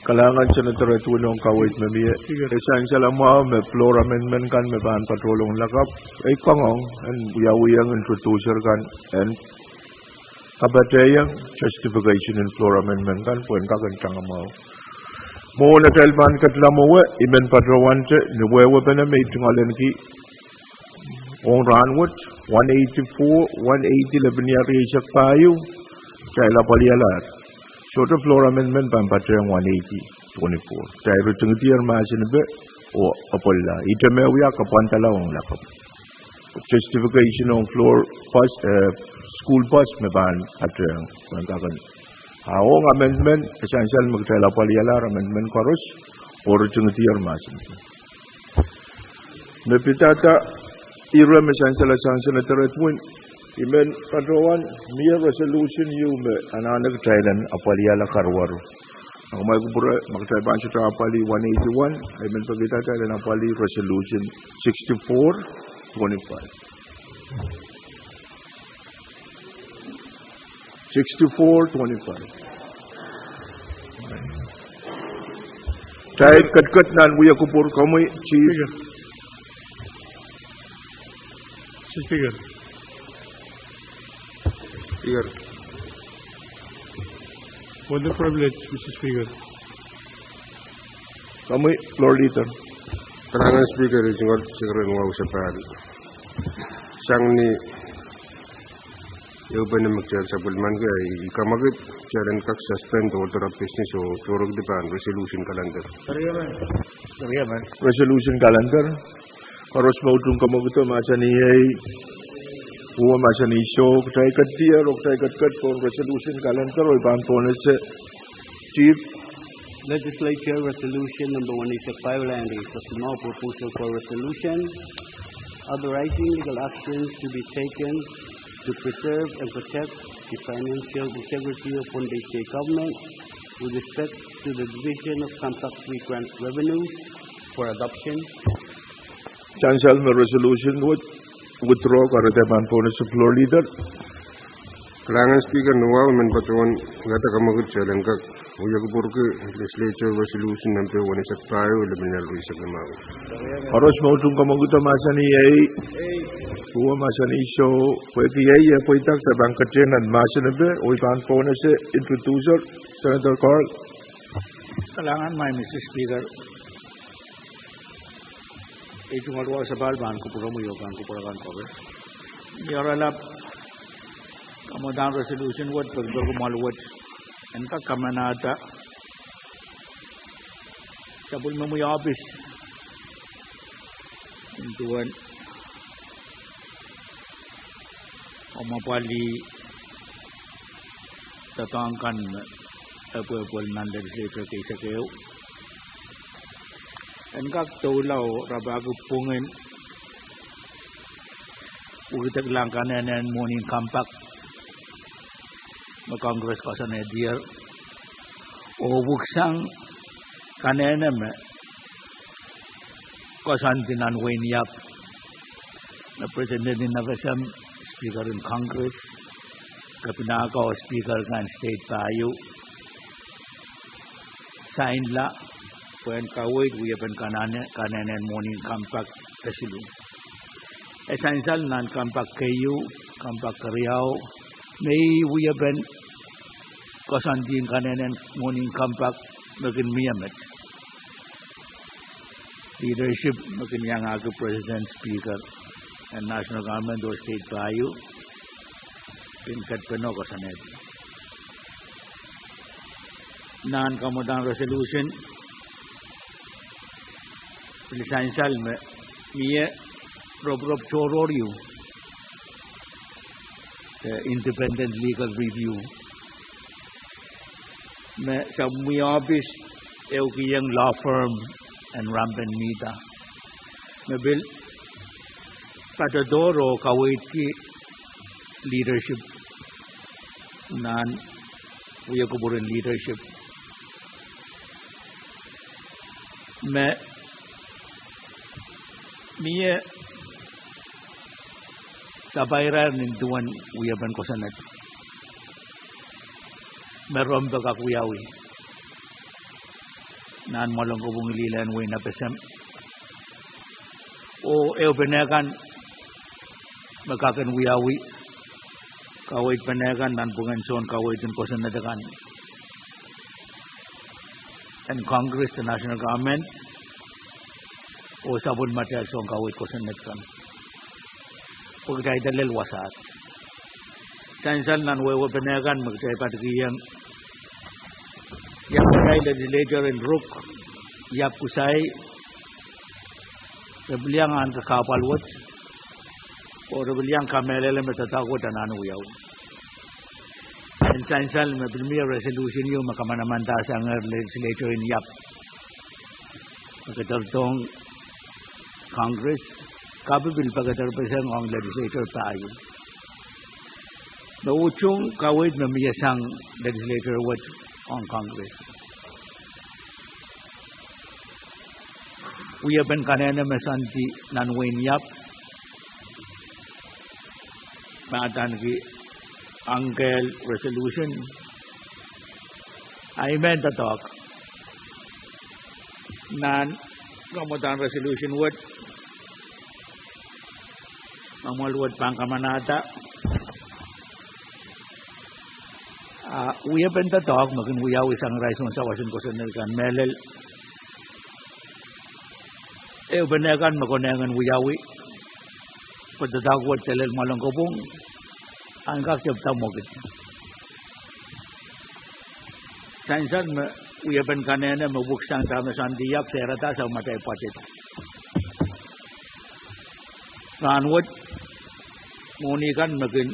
Kalahngan Senator Edwin ong kaweid me mie. E sansal mwahu me floor amendment kan me pahn patohlong lakapw, e kangoang en wiawihong introducer kan en kapatahiong justification en floor amendment kan pwehn kak en tangamwahu. Mwohn atail pahn ketlahng mwowe, I men patohwante ni wehwehpene me I tungoal ahneki ong rahnwet, one eighty-four, one eighty lepenia rieisek pahieu, kitail apwalialahr. Sohte floor amendment pahn patehng one eighty twenty-four. Kitail ritingdier mahsen ipe oh apwalila. Ihte me wia kapwandala ong lakapw. Justification ong floor bus, eh, school bus me pahn patehng, pahn kak en. A ong amendment, e sansal me kitail apwalialahr amendment koaros, oh ritingdier mahsen. Me pidada, ire me sansal sang Senator Edwin, I men patohwan mie resolution ieu me anahne kitail en apwalihala karuwaru. Ahpw kumwail kupwure, ma kitail pahn sohte apwalih one eighty-one, I men pekihda kitail en apwalih resolution sixty-four twenty-five. Sixty-four twenty-five. Kitail ketiket nan wia kupwur, komwi, Chief. Mister Speaker. Speaker. For the privilege, Mister Speaker. Komwi, Floor Leader. Kalahngan Speaker, I tungoal tikiren wahu sapahl. Sang ni ehupene me kitail sapwellimaniki, I kamwakid kitail en kak suspend order of business oh tohrohrki pahn resolution calendar. Resolution calendar. Koaros me utung kamwakid mahsanih iei, uwe mahsanih iso, kitail ketiket, oh kitail ketiket pohn resolution calendar, oh I pahn pohnese Chief. Legislature Resolution number one eight five, Land Act, a small proposal for resolution authorizing legal actions to be taken to preserve and protect the financial integrity of Pohnpei State Government with respect to the division of compact fee grant revenues for adoption. Sansal me resolution wet withdraw, kahrehda I pahn pohnese Floor Leader. Kalahngan Speaker, ni wahu I men patohwan wiahda kamwakid kitail en kak wia kupwurki Legislature Resolution number one eight five, lepin lel rieisek limau. Koaros me utung kamwakid mahsanih iei, uwe mahsanih iso, pwehki iei, iei pweida kitail pahn ketin nan mahsen epe, oh I pahn pohnese introducer, Senator Carl. Kalahngan, Mister Speaker. I tungoal wahu sapahl pahn kupwuromwi oh pahn kupwuren koaros. Ni oaralap, kamwadang resolution wet, pekipeki mwahl wet, en kak kamanahda sapwellimomwi ohpis, nin duwen omwapwalih doadoahk kan me epwepwel nan Legislature keisek ehu, en kak doula oh rapahki pwungen pwukideklahng kanehnen mwohnin compact me Congress koasoanehdier, oh pwuksang kanehne me koasoandi nan wehin Iap, me President en F S M, Speaker en Congress, Kepina ko oh Speaker kan state pahieu sainla, pwehn kaweid wiepen kanehnen mwohnin compact kesiluh. E sansal nan compact keieu, compact keriau, me ih wiepen koasoandien kanehnen mwohnin compact me kin mie met. Leadership me kin iangahki President, Speaker en National Government oh state pahieu, kin kedpeno koasoanehdi. Nan kamwadang resolution, pil sansal me mie ropirop tohrohr ieu, the independent legal review, me sapwellime ohpis ehukiong law firm en rampen mihda, me pil patohdohr oh kaweidki leadership nan wia kupwuren leadership, me mie sapairair nin duwen wiepen kosonned me rompe kak wiawi nan mwoalen kopwung lilehn wehin F S M, oh ehupene kan me kak en wiawi, kaweidpene kan nanpwungen soun kaweid en kosonned akan en Congress de national government, oh sapwellimatail soun kaweid kosonned kan, pwe kitail lel wasaht. Sansal nan wehwehpene kan me kitail patohkihong, iang kitail legislature en Ruk, Iap Kusai, re pil iang ahneki kahpwal wet, oh re pil iang kamehlele me doadoahk wet anahne wiawi. En sansal me pil mie resolution ieu me kamanamandasangehr legislature en Iap, me kedirodohng Congress, kapw pil pekederpeseng ong legislature pahieu. Me utung kaweid me mie sang legislature wet ong Congress. Wiepen kanehne me koasoandi nan wehin Iap, me adaneki Angkel resolution, a I men doadoahk nan kamwadahn resolution wet, kamwal wet pahn kamanahda, a wiepen doadoahk me kin wiawi sang irail soun sawas en kosonned kan mehlel. Ehupene kan me konehng en wiawi, pwe doadoahk wet lel mwoalen kopwung, a en kak tepda mwekid. Sansal me wiepen kanehne me pwuhk sang dahme koasoandi iak sehrada sang matail budget. Rahnwet, mwohni kan me kin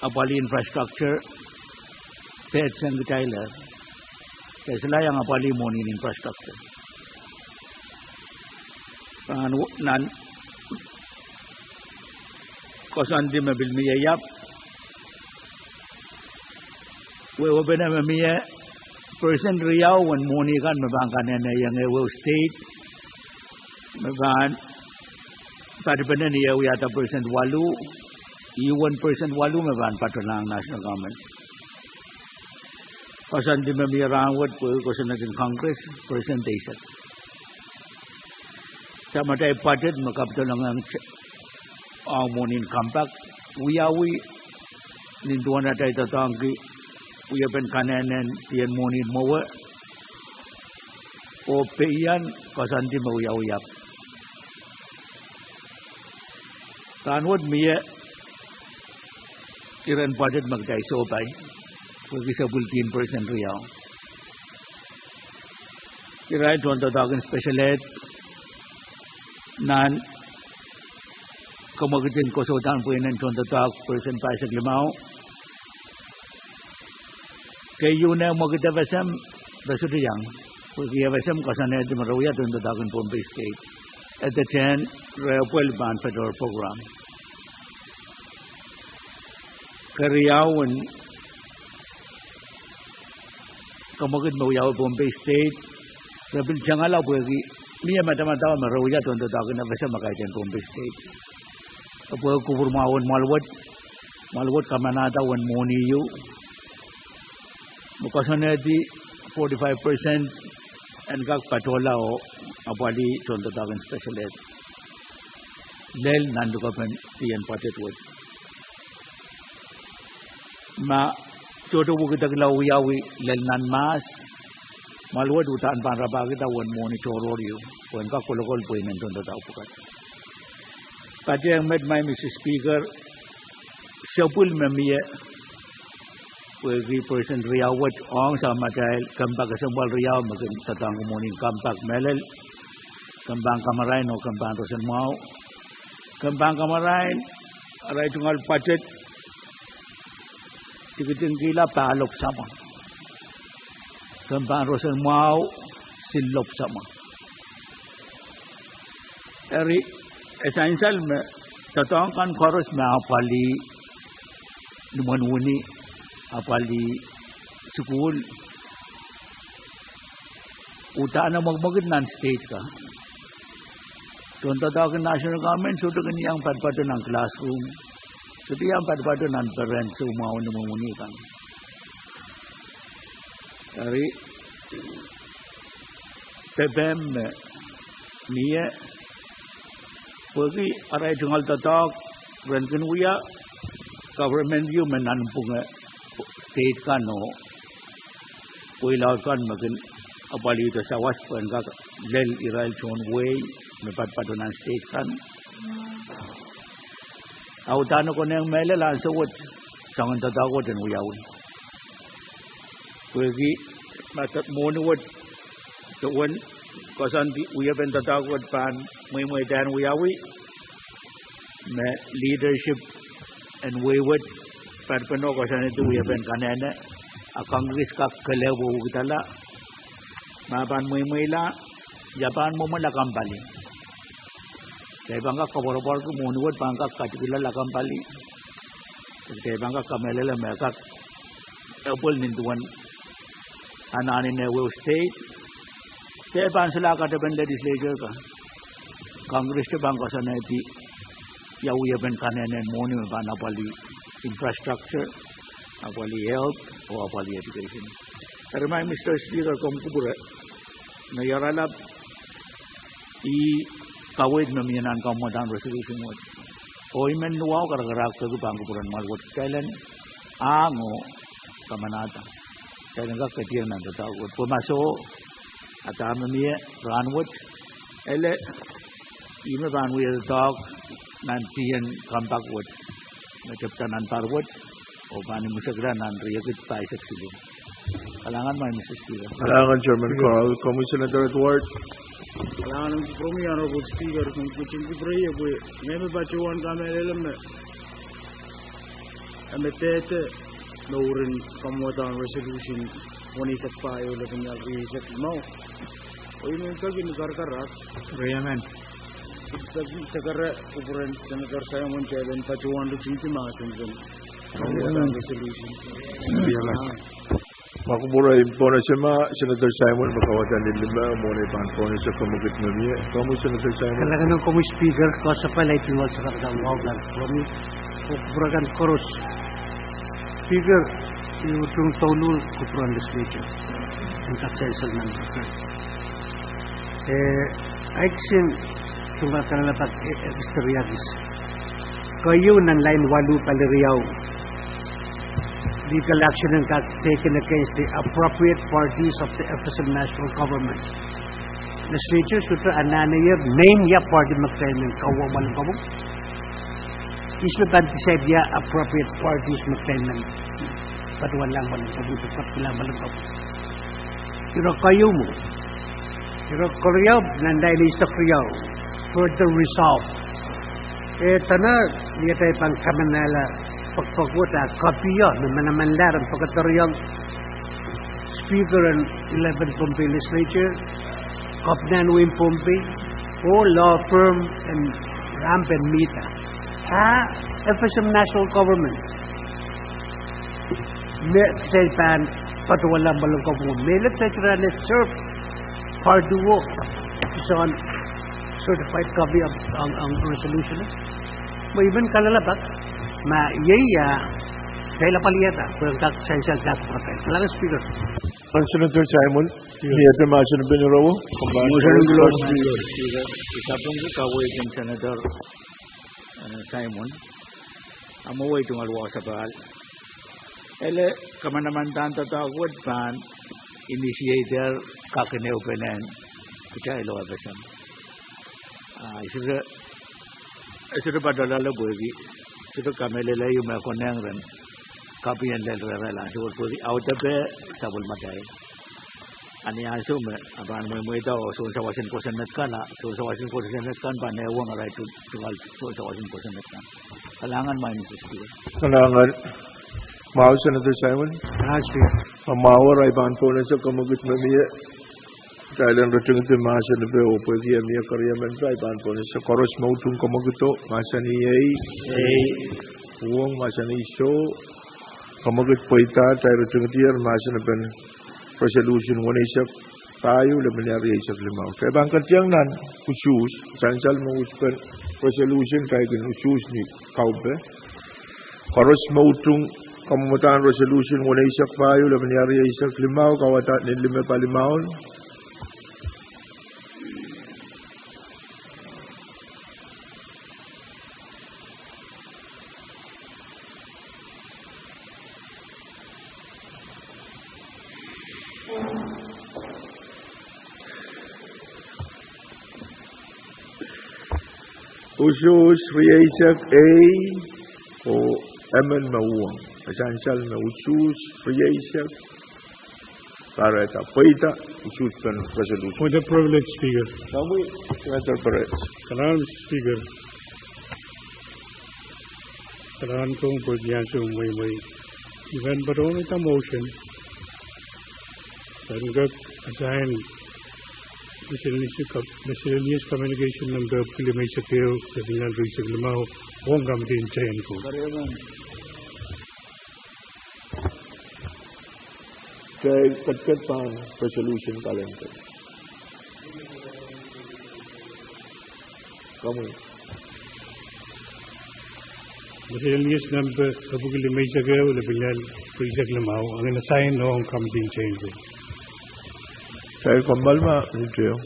apwalih infrastructure, pehd sang kitail, de solahr iang apwalih mwohnin infrastructure. Nan koasoandi me pil mie Iap, wehwehpene me mie percent riau en mwohni kan me pahn kanehnehiong ehuehu state, me pahn patpene ni eh wiahda percent waluh, ehu percent waluh me pahn patohlahng national government. Koasoandi me mie rahnwet pwehki kosonned en Congress, percent eisek. Sang matail budget me kapitolong ong mwohnin compact, wiawi, nin duwen atail doadoahngki wiepen kanehnen dien mwohnin mwowe, oh pehian koasoandi me wiawi ahpw rahnwet mie iren budget me kitail sohpai, pwehki sapwilkin percent riau. Irail tohndoadoahk en special ed, nan kamwekid en koasoandien pweinen tohndoadoahk percent pahisek limau, keieu ne mwekid FSM, re sohte iang, pwehki FSM koasoanehdi me re wia tohndoadoahk en Pohnpei State, e de tehn re pwel pahn federal program. Keriau en kamwekid me wiawi Pohnpei State, re pil tengala pwehki mie madamadau me re wia tohndoadoahk en FSM me kaidehn Pohnpei State. E pwehki kupwur mwahu en mwoahl wet, mwoahl wet kamanahda uwen mwohni ieu, me koasoanehdi forty-five percent en kak patohla oh apwalih tohndoadoahk en special ed lel nan likopen dien budget wet. Ma sohte wekidekla wiawi lel nan mahs, mwoahl wet uhdahn pahn rapahkihda uwen mwohni tohrohr ieu, pwe en kak kolokol pweinen tohndoadoahk pwukat. Patehng met, Madam Speaker, sapwil me mie, pwehki percent riau wet ong sang matail kempak kesempwal riau me kin doadoahngki mwohnin compact mehlel, kempahn kamarain oh kempahn roson mwahu. Kempahn kamarain, arail tungoal budget, tikitingkihla pahlop samwa. Kempahn roson mwahu, sillop samwa. Eri, e sansal me doadoahk kan koaros me apwalih limwen wini, apwalih sukuhl, uhdahn mwekmwekid nan state ka. Tohndoadoahk en national government sohte kin iang patopato nan classroom, sohte iang patopato nan peren soumwahu limwen wini kan. Eri, pepehm me mie, pwehki arail tungoal doadoahk, ren kin wia government ieu me nanpwunge state kan oh wehi laud kan me kin apwalihdo sawas pwe en kak lel irail tohn wehi me patopato nan state kan. A uhdahn konehng mehlel ansou wet, soangen doadoahk wet en wiawi. Pwehki ma mwohni wet, duwen koasoandi wiepen doadoahk wet pahn mweimweidahn wiawi, me leadership en wehi wet patpene koasoanehdi wiepen kanehne, a Congress kak kelehpw wekidala, ma pahn mweimweila, ia pahn mwomwla kampali. Kitail pahn kak koapworopworki mwohni wet pahn kak katikila lakapw pali. Kitail pahn kak kamehlele me kak epwel nin duwen anahn en ehuehu state. Kitail pahn solahr katepen legislature kan. Congress te pahn koasoanehdi ia wiepen kanehnen mwohni me pahn apwalih infrastructure, apwalih health, oh apwalih education. Eri maing Mister Speaker, komw kupwure me ieralap ih kaweid me mie nan kamwadahn resolution wet. Oh I men luwau karakarahk peki pahn kupwuren mwahl wet kitail en ahng oh kamanahda. Kitail en kak ketieng nan doadoahk wet. Pwe ma soh, a dahme mie rahnwet, ele, ih me pahn wia doadoahk nan tien compact wet me tepda nan pahr wet, oh pahn imwisekla nan riekid pahisek siluh. Kalahngan maing Mister Speaker. Kalahngan Chairman Carl, komwi Senator Edward. Kalahngan en kupwuromwi Honorable Speaker, komw ketin kupwurei pwe ngehi me patohwan kamehlele me e medehde mouren kamwadahn resolution weneisek pahieu, lepin ial rieisek limau. Oh I men peki ni karakarahk. Riemen. I peki sekere kupwuren Senator Simon, kitail en patohwan ritingdi mahsen en kamwadahn resolution. Riemen. Ma kupwure en pohnese ma Senator Simon me kawada ni limau, mwohni pahn pohnese kamwekid me mie. Komwi Senator Simon. Kalahngan en komwi Speaker, koasoapahl ei tungoal sarawi kan wahu kan, komwi oh kupwure kan koaros. Speaker, I utung douluhl kupwuren legislature en kak sansal nan kupwuren. Eh, ahi kisin tungoal kalelapak, eh, eh, Mister Riakis. Keieu nan line waluh pali riau. Legal action en kak taken against the appropriate parties of the F S M national government. Legislature sohte anahne ie name ia party me kitail men kauwehla mwahl en kopwung. Ihs me pahn decide ia appropriate parties me kitail men patohwanla mwahl en kopwung, patohwanla mwahl en kopwung. Ire keieu mwo. Ire keriau nan line eisek riau. Further resolve. Eh, dene, ni atail pahn kamanahla pekpek wet a kopio, me manamanlahr en pekederehiong Speaker en eleven Pohnpei Legislature, Kopnan wein Pohnpei, oh law firm en ramp en mihda. Ah, F S M national government me kitail pahn patohwanla mwahl en kopwung. Mehlel kitail anahne serve party wo, sohn certified copy of, ong, ong resolution. Mwo I men kalelapak, ma iei ia, kitail apwalihada, pwe en kak sansal kak pwuratail. Kalahngan Speaker. Senator Simon, mie mahsen en pwurodo? Mahsen en pwurodo, Speaker. I sapwungki kaweid en Senator, eh, Simon. A mwo wei tungoal wasapahl. Ele kamanaman doadoahk wet pahn initiate-er kakineupen kitail oh F S M. Ah, I sohte, I sohte patohlahlo pwehki I sohte kamehlele me e konehng rehn kopien lel rehrail ansou wet pwehki audepe sapwellimatail. A ni ansou me a pahn mwemwehda oh sohn sawas en kosonned kan, a sohn sawas en kosonned kan pahn ehuong arail tu-, tungoal sohn sawas en kosonned kan. Kalahngan maing Mister Speaker. Kalahngan. Mwahu Senator Simon. Mwahu, Speaker. A mwahu, arail pahn pohnese kamwekid me mie. Kitail en ritingdi mahsen epe oh pwehki e mie keriemen, arail pahn pohnese. Koaros me utung kamwekido, mahsanih ei. Ei. Uhwong, mahsanih soh. Kamwekid pweida, kitail ritingdier mahsen epen resolution weneisek pahieu, lepin ial rieisek limau. Kitail pahn ketieng nan usuhs, sansal me usuhspen resolution, kitail kin usuhs ni kaupe. Koaros me utung kamwadahn resolution weneisek pahieu, lepin ial rieisek limau, kawada ni lime palimaun. Usuhs rieisek ei, oh emen me uhwong. E sansal me usuhs rieisek. Kahrehda pweida, usuhspen resolution. Point of privilege, Speaker. Kalahngan, Mister Speaker. Kalahngan komwi pwehki ansou mweimwei. I pahn patohwanda motion. Pahn kak assign Miscellaneous communication number epwiki limeisek ehu, lepin nan rieisek limau, ong Committee en Tehnko. Kitail ketiket pahn resolution calendar. Komwi. Miscellaneous number epwiki limeisek ehu, lepin nan rieisek limau, angin asain ong Committee en Tehnko. Kitail kompoakepahi minit ehu.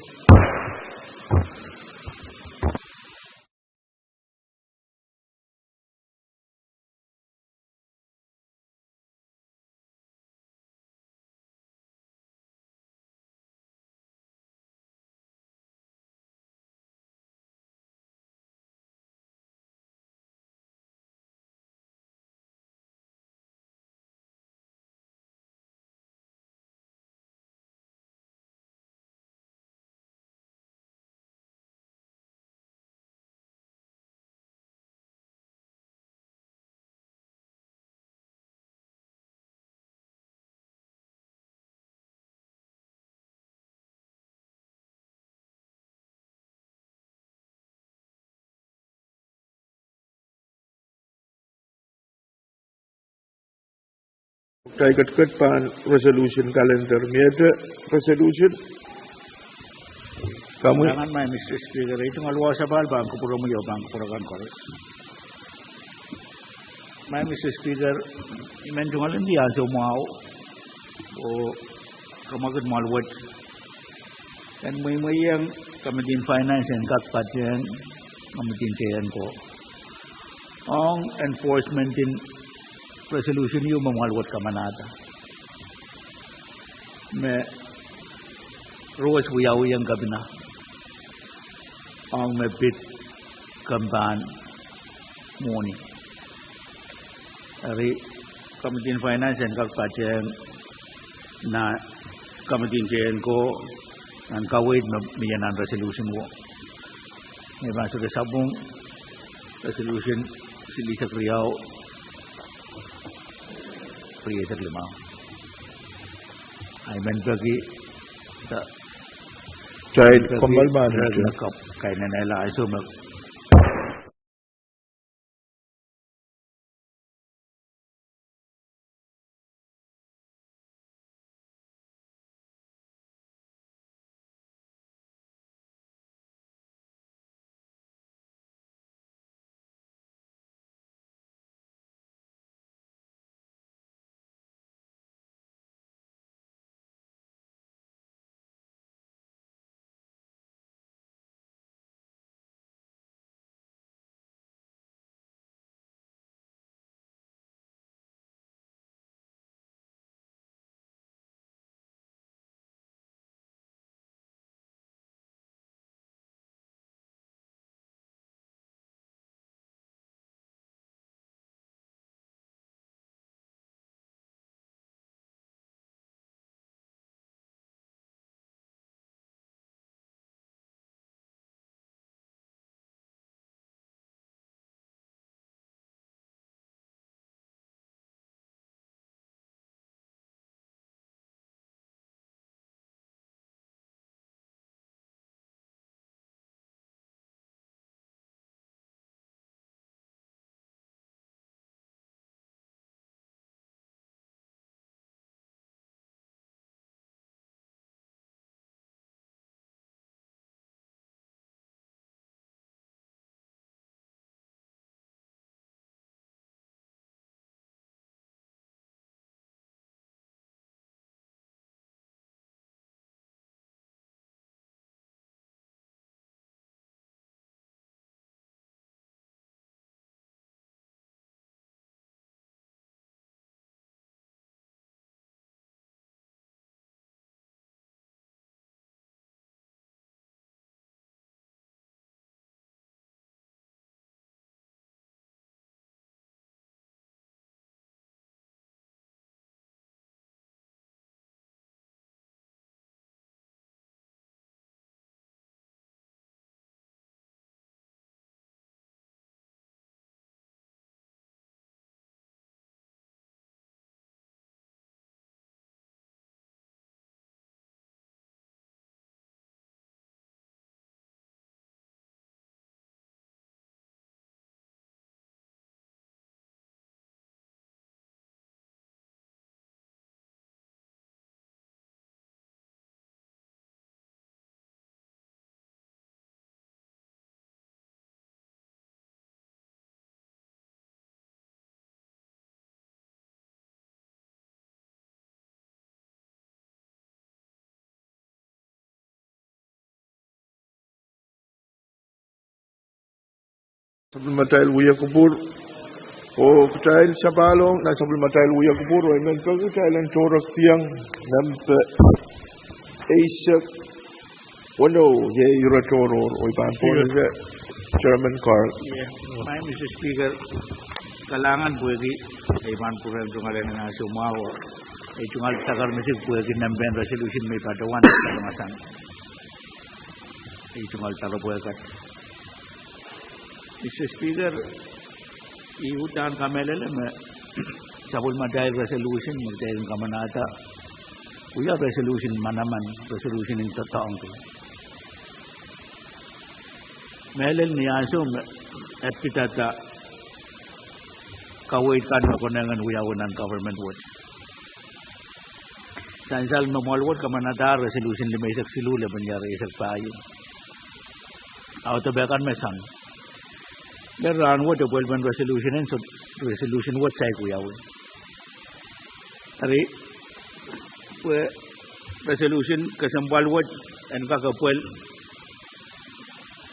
Kitail ketiket pahn resolution calendar, miehte resolution. Komwi. Anahne, Mister Speaker, ih tungoal wasa pahn kupwuromwi oh pahn kupwur akan koaros. Mister Speaker, I men tungoal indi ansou mwahu oh kamwakid mwahl wet en mweimweiong Committee en Finance en kak patehng Committee en Tehnko ong enforcement en resolution ieu me mwahl wet kamanahda, me rohs wiawihong kepina ong me pid kempahn mwohni. Eri Committee en Finance en kak patehng nan Committee en Tehnko nan kaweid me mie nan resolution wo. Me pahn sohte sapwung, resolution silihsek riau, rieisek limau. I men peki, kitail kompoakepahi minit ehu. Kap, kainenehla ansou me Sapwellimatail wia kupwur, oh kitail sapahl ong nan sapwellimatail wia kupwur, oh I men peki kitail en tohrohr diong nempe eisek weneu, iei ire tohrohr, oh I pahn pohnese Chairman Carl. Maing Mister Speaker, kalahngan pwehki ei pahn pwurehng tungoal en ansou mwahu, ei tungoal sakarmesik pwehki nempehn resolution me I patohwan kasangasan. Ei tungoal doaropwe kat. Mister Speaker, I uhdahn kamehlele me sapwellimatail resolution me kitail kin kamanahda wia resolution manaman, resolution en doadoahngki. Mehlel ni ansou me e pidada kaweid kan me konehng en wiawi nan government wet, sansal me mwoahl wet kamanahdahr resolution limeisek siluh lepin iar eisek pahieu. Audepe kan me sang. Lel rahn wet e pwelpen resolution en soh, resolution wet saik wiawi. Eri, pwe resolution kesempwal wet en kak pwel.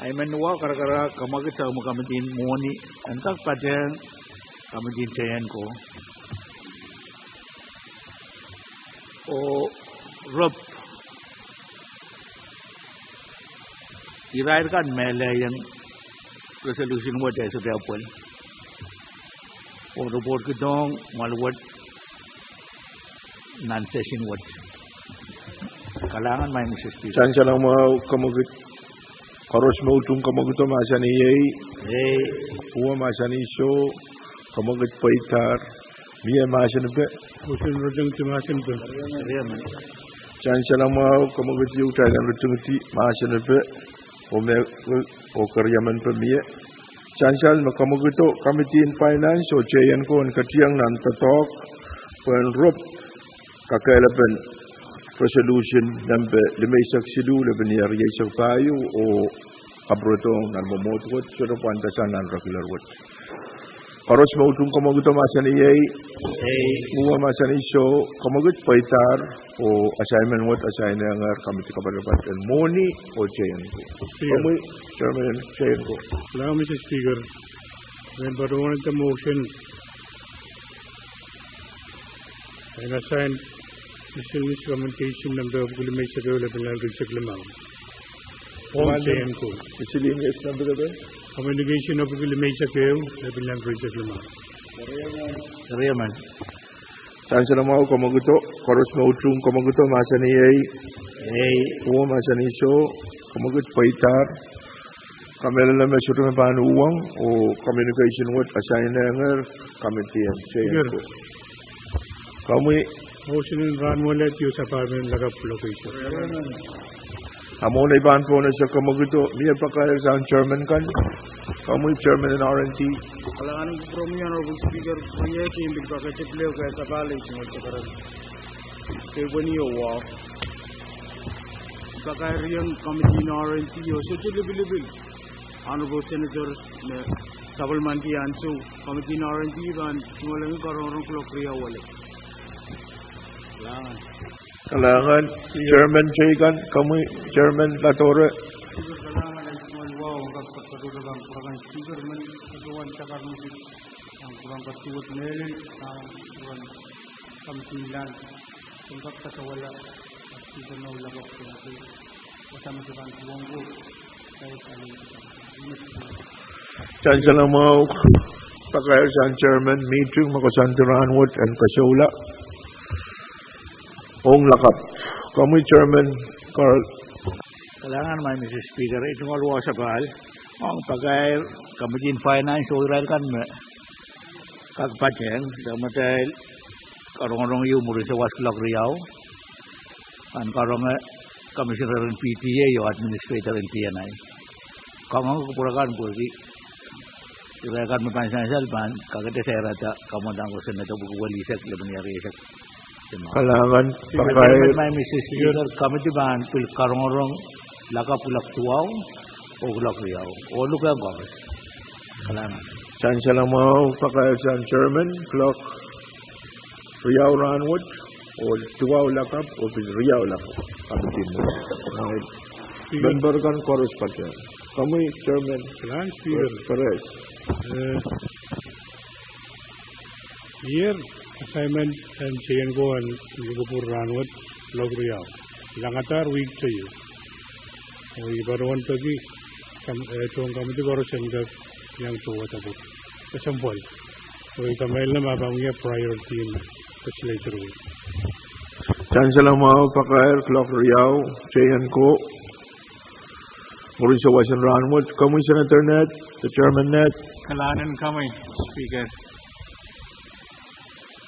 Ahi men wa karakarahk kamwakid sang me kamitin mwohni en kak patehng kamitin teienko. Oh rop, irair kan me lelohng resolution wet e sohte pwel, oh report kidohng mwoahl wet nan session wet. Kalahngan, Maing Mister Speaker. Sansal mwahu, kamwakid koaros me utung kamwakido mahsanih iei, uwe mahsanih soh, kamwakid pweidahr, mie mahsenipe. Sansal mwahu, kamwakid ieu kitail en ritingidi mahsenipe, oh me, oh keriemenpe mie. Sansal me kamwakido kamitin finance oh teienko en ketieng nan doadoahk pwehn rop kakehlapen resolution nempe limeisek siluh lepin iar rieisek pahieu oh kapwuredohng nan mwomwohd wet, sohte pwandasang nan regular wet. Koaros me utung kamwakido mahsanih iei, uwe mahsanih soh, kamwakid pweidahr, oh assignment wet assignehngehr kamidi kapatapat en mwohni oh teienko. Komwi Chairman, teienko. Kalahngan Mister Speaker, I men patohwan motion en assign miscellaneous communication nempe epwiki limeisek ehu lepin iar rieisek limau. Miscellaneous nempe, communication epwiki limeisek ehu lepin iar rieisek limau. Sansal mwahu, kamwakido, koaros me utung kamwakido mahsanih iei, uwe mahsanih soh, kamwakid pweidahr. Kamehlele me sohte me pahn uhwong, oh communication wet assignehngehr kamidi en teienko. Komwi. Motion en rahnwet iei sapahl men lakapw location. A mwohn ei pahn pohnese kamwakido, mie pakair sang chairman kan. Komwi chairman en R and D. Kalahngan en kupwuromwi Honorable Speaker, riei kin pil pakair pil sapahl ei tungoal sakaradahn kepweniong pakairiong committee en R and D oh sohte lipilipil Honorable Senator me sapwellimaniki ansou, committee en R and D pahn tungoalengi karongorong clock riau ale. Kalahngan. Kalahngan, chairman teikan, komwi chairman Ladore. Kalahngan en tungoal wahu, kak patohdo pahn kupwuramwail speaker men, patohwan sakarmesik pahn kupwuramwail kaduwet mehlel, pahn kupwuramwail committee lan, pahn kak kasawala speaker noulakapte. Sansal mwahu, pakair sang chairman, meeting me koasoandi rahnwet en kasohla ong lakapw. Komwi chairman Carl. Kalahngan Maing Mister Speaker, ei tungoal wahu sapahl ong pakair committee en finance oh irail kan me kak patehng, dahme atail karongorong ieu mwurin sawas clock riau, pahn karonge commissioner en P T A oh administrator en T N I. Kangoange kupwur akan pwehki irail kan me pahn sansal pahn kakete sairada kamwadang ko Senator pwuki welisek lepin iar rieisek. Kalahngan, pakair. Maing Mister Speaker, committee pahn pil karongorong lakapw clock duwau oh clock riau oh luke Congress. Kalahngan. Sansal mwahu, pakair sang chairman, clock riau rahnwet oh duwau lakapw oh pil riau lakapw. Committee member kan koaros patehng. Komwi Chairman Perez. Eh, ier assignment en J N ko en kupwur rahnwet, kuloak riau. Langadahr wihk teio. Oh I patohwan peki, kam-, eh, tohn committee koaros en kak iang tohwada pwuhk. Kesempwal. Oh I kamailala ma pahn wia priority en legislature wet. Sansal mwahu, pakair kuloak riau, J N ko. Mwurin sawas en rahnwet, komwi Senator Ned, de Chairman Ned. Kalahngan en komwi, Speaker.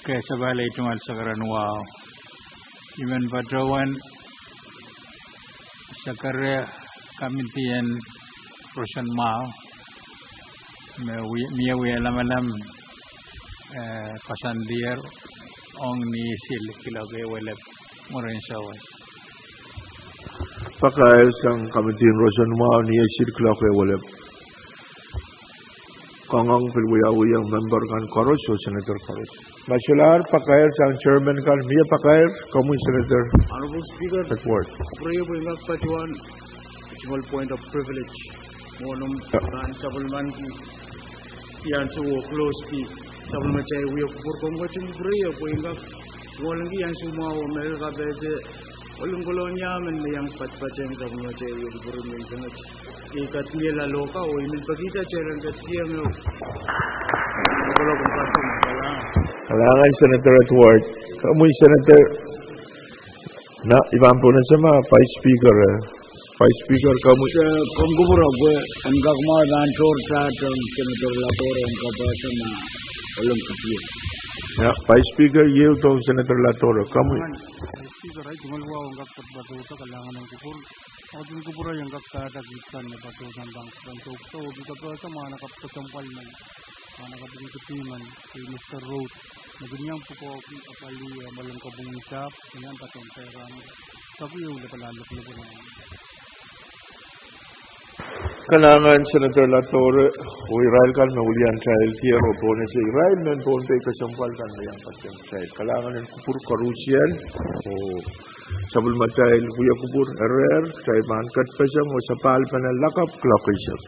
Ke sapahl ei tungoal sakaradahn wahu. I men patohwan sakara committee en roson mwahu. Me wie, mie wie lamalam, eh, koasoandier ong ni isil kuloak ehu welep mwurin sawas. Pakair sang committee en roson mwahu ni isil kuloak ehu welep. Kangoang pil wiawihong member kan koaros oh senator koaros. Ma solahr pakair sang chairman kan, mie pakair, komwi Senator. Honorable Speaker, Edward. Pwureio pwe I en kak patohwan, a single point of privilege. Mwohn omw pahn sapwellimaniki, I ansou oh close ki, sapwellimatail wia kupwur komw ketin pwureio pwe I en kak, singoaliki ansou mwahu oh mehlel kapehse, ohl en Kolonia men me iang patpatehng sapwellimatail wia kupwur menseng wet. Iei kat mie loalokau oh I men pekihda teiran ketikihong ehu. Kalahngan Senator Edward. Komwi Senator. Na, I pahn pwunese ma Vice Speaker, eh, Vice Speaker, komwi. Eh, komw kupwure pwe en kak mwahu nan tohr sahte Senator Latore en kapehse ma ohl en kupwur. Ya, Vice Speaker, ieu tohn Senator Latore, komwi. Speaker, ahi tungoal wahu en kak patopato, kalahngan en kupwur. Ahi tungoal kupwur en kak sahte kihkan me patohwan pahn, pahn tohto, oh I kapehse ma ahn kap kesempwal men, ahn kap kesempwal men, eh, Mister Road, me kin iang pwukoahki apwalih, eh, mwoalen kopwung sahpw, iang patohwan peiran. Tapi ehu lepala leplepe nan. Kalahngan Senator Latore, oh irail kan me welian title kier oh pwunese irail mehn Pohnpei kesempwal kan me iang patohwan title. Kalahngan en kupwur koarusie, oh sapwellimatail wia kupwur erehr, kitail pahn ketpeseng oh sapahl pene lakapw kuloak eisek.